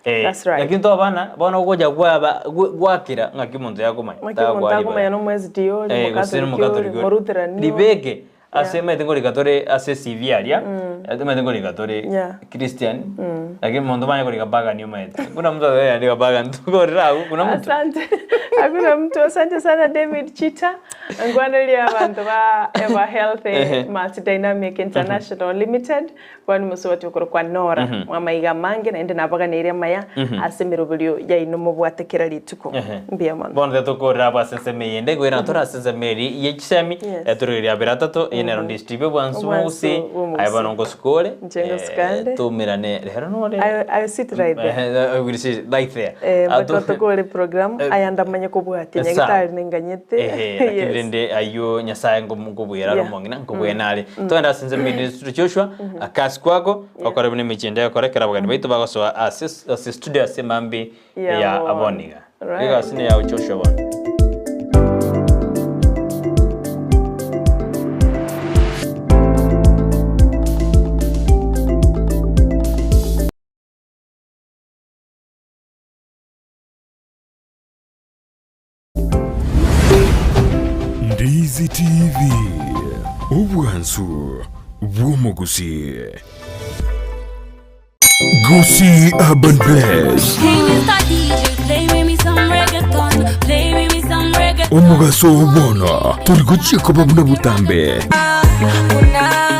Speaker 1: Eh,
Speaker 2: That's right.
Speaker 1: lakini tobana bono ogocha kwaba gwe gwakera ng'aki omonto yakomanya,
Speaker 2: Ng'aki omonto
Speaker 1: tagokoa
Speaker 2: akomanya
Speaker 1: ribaga.
Speaker 2: na omo SDA ore,
Speaker 1: Eh, gose
Speaker 2: Omokatoliki ore,
Speaker 1: nomokatoliki ore.
Speaker 2: Omorutherani ore.
Speaker 1: Ribeke Ase omanyete nkorika tore ase CV aria, omanyete nkorika tore
Speaker 2: Yeah.
Speaker 1: Christian, lakini monto omanye korika pagan omanyete. Kuna mtu ateandika pagan tokorera abwo, kuna mtu.
Speaker 2: Asante. Hakuna mtu. Asante sana David Chita. Nkwaneria abanto ba Ever Healthy
Speaker 1: Ehe.
Speaker 2: Multidynamic International Limited. Kwani mosubati okorokwa Nora. Mwamaiga amange naende nabaganeirie amaya ase emeroberio yaino mobwate kera rituko.
Speaker 1: Ehe.
Speaker 2: Mbuya mono.
Speaker 1: Bono tetokorera abwo ase ensemo eyende, koirana tore ase ensemo eri ye chisemi,
Speaker 2: Yes.
Speaker 1: eturogeria abere atato, eye nero ndisitibe obwansu
Speaker 2: Obwansu
Speaker 1: bw'omogusii,
Speaker 2: bw'omogusii.
Speaker 1: aye bono ngosuka ore,
Speaker 2: Inche ngosuka nde.
Speaker 1: toumerane rero nore
Speaker 2: I, I sit right there.
Speaker 1: Ehe, I will sit right there.
Speaker 2: Eh, mpaka
Speaker 1: Atu-
Speaker 2: tokore program aya ndamanye kobwatia
Speaker 1: Sawa.
Speaker 2: nyagitari ninganyete.
Speaker 1: Ehe, lakini
Speaker 2: Yes.
Speaker 1: rende ayio Nyasaye nkobwera are
Speaker 2: Yeah.
Speaker 1: omong'ina nkobwena are. Togende ase ensemo ende Studio Joshua, akasi kwako, okore buna emechie ende egokora ekero abageni baito bagosoa ase ase studio ase emambi
Speaker 2: Ya
Speaker 1: ya
Speaker 2: bono.
Speaker 1: aboniga.
Speaker 2: Right.
Speaker 1: Egasi neyao Joshua bono.
Speaker 3: Ndizi TV, obwansu bw'omogusi. Gusii Urban Bless.
Speaker 4: Hey, Mr. DJ, play with me some reggaeton. Play with me some reggaeton.
Speaker 3: Omogaso o bono tori gochia koba buna botambe.
Speaker 4: Una.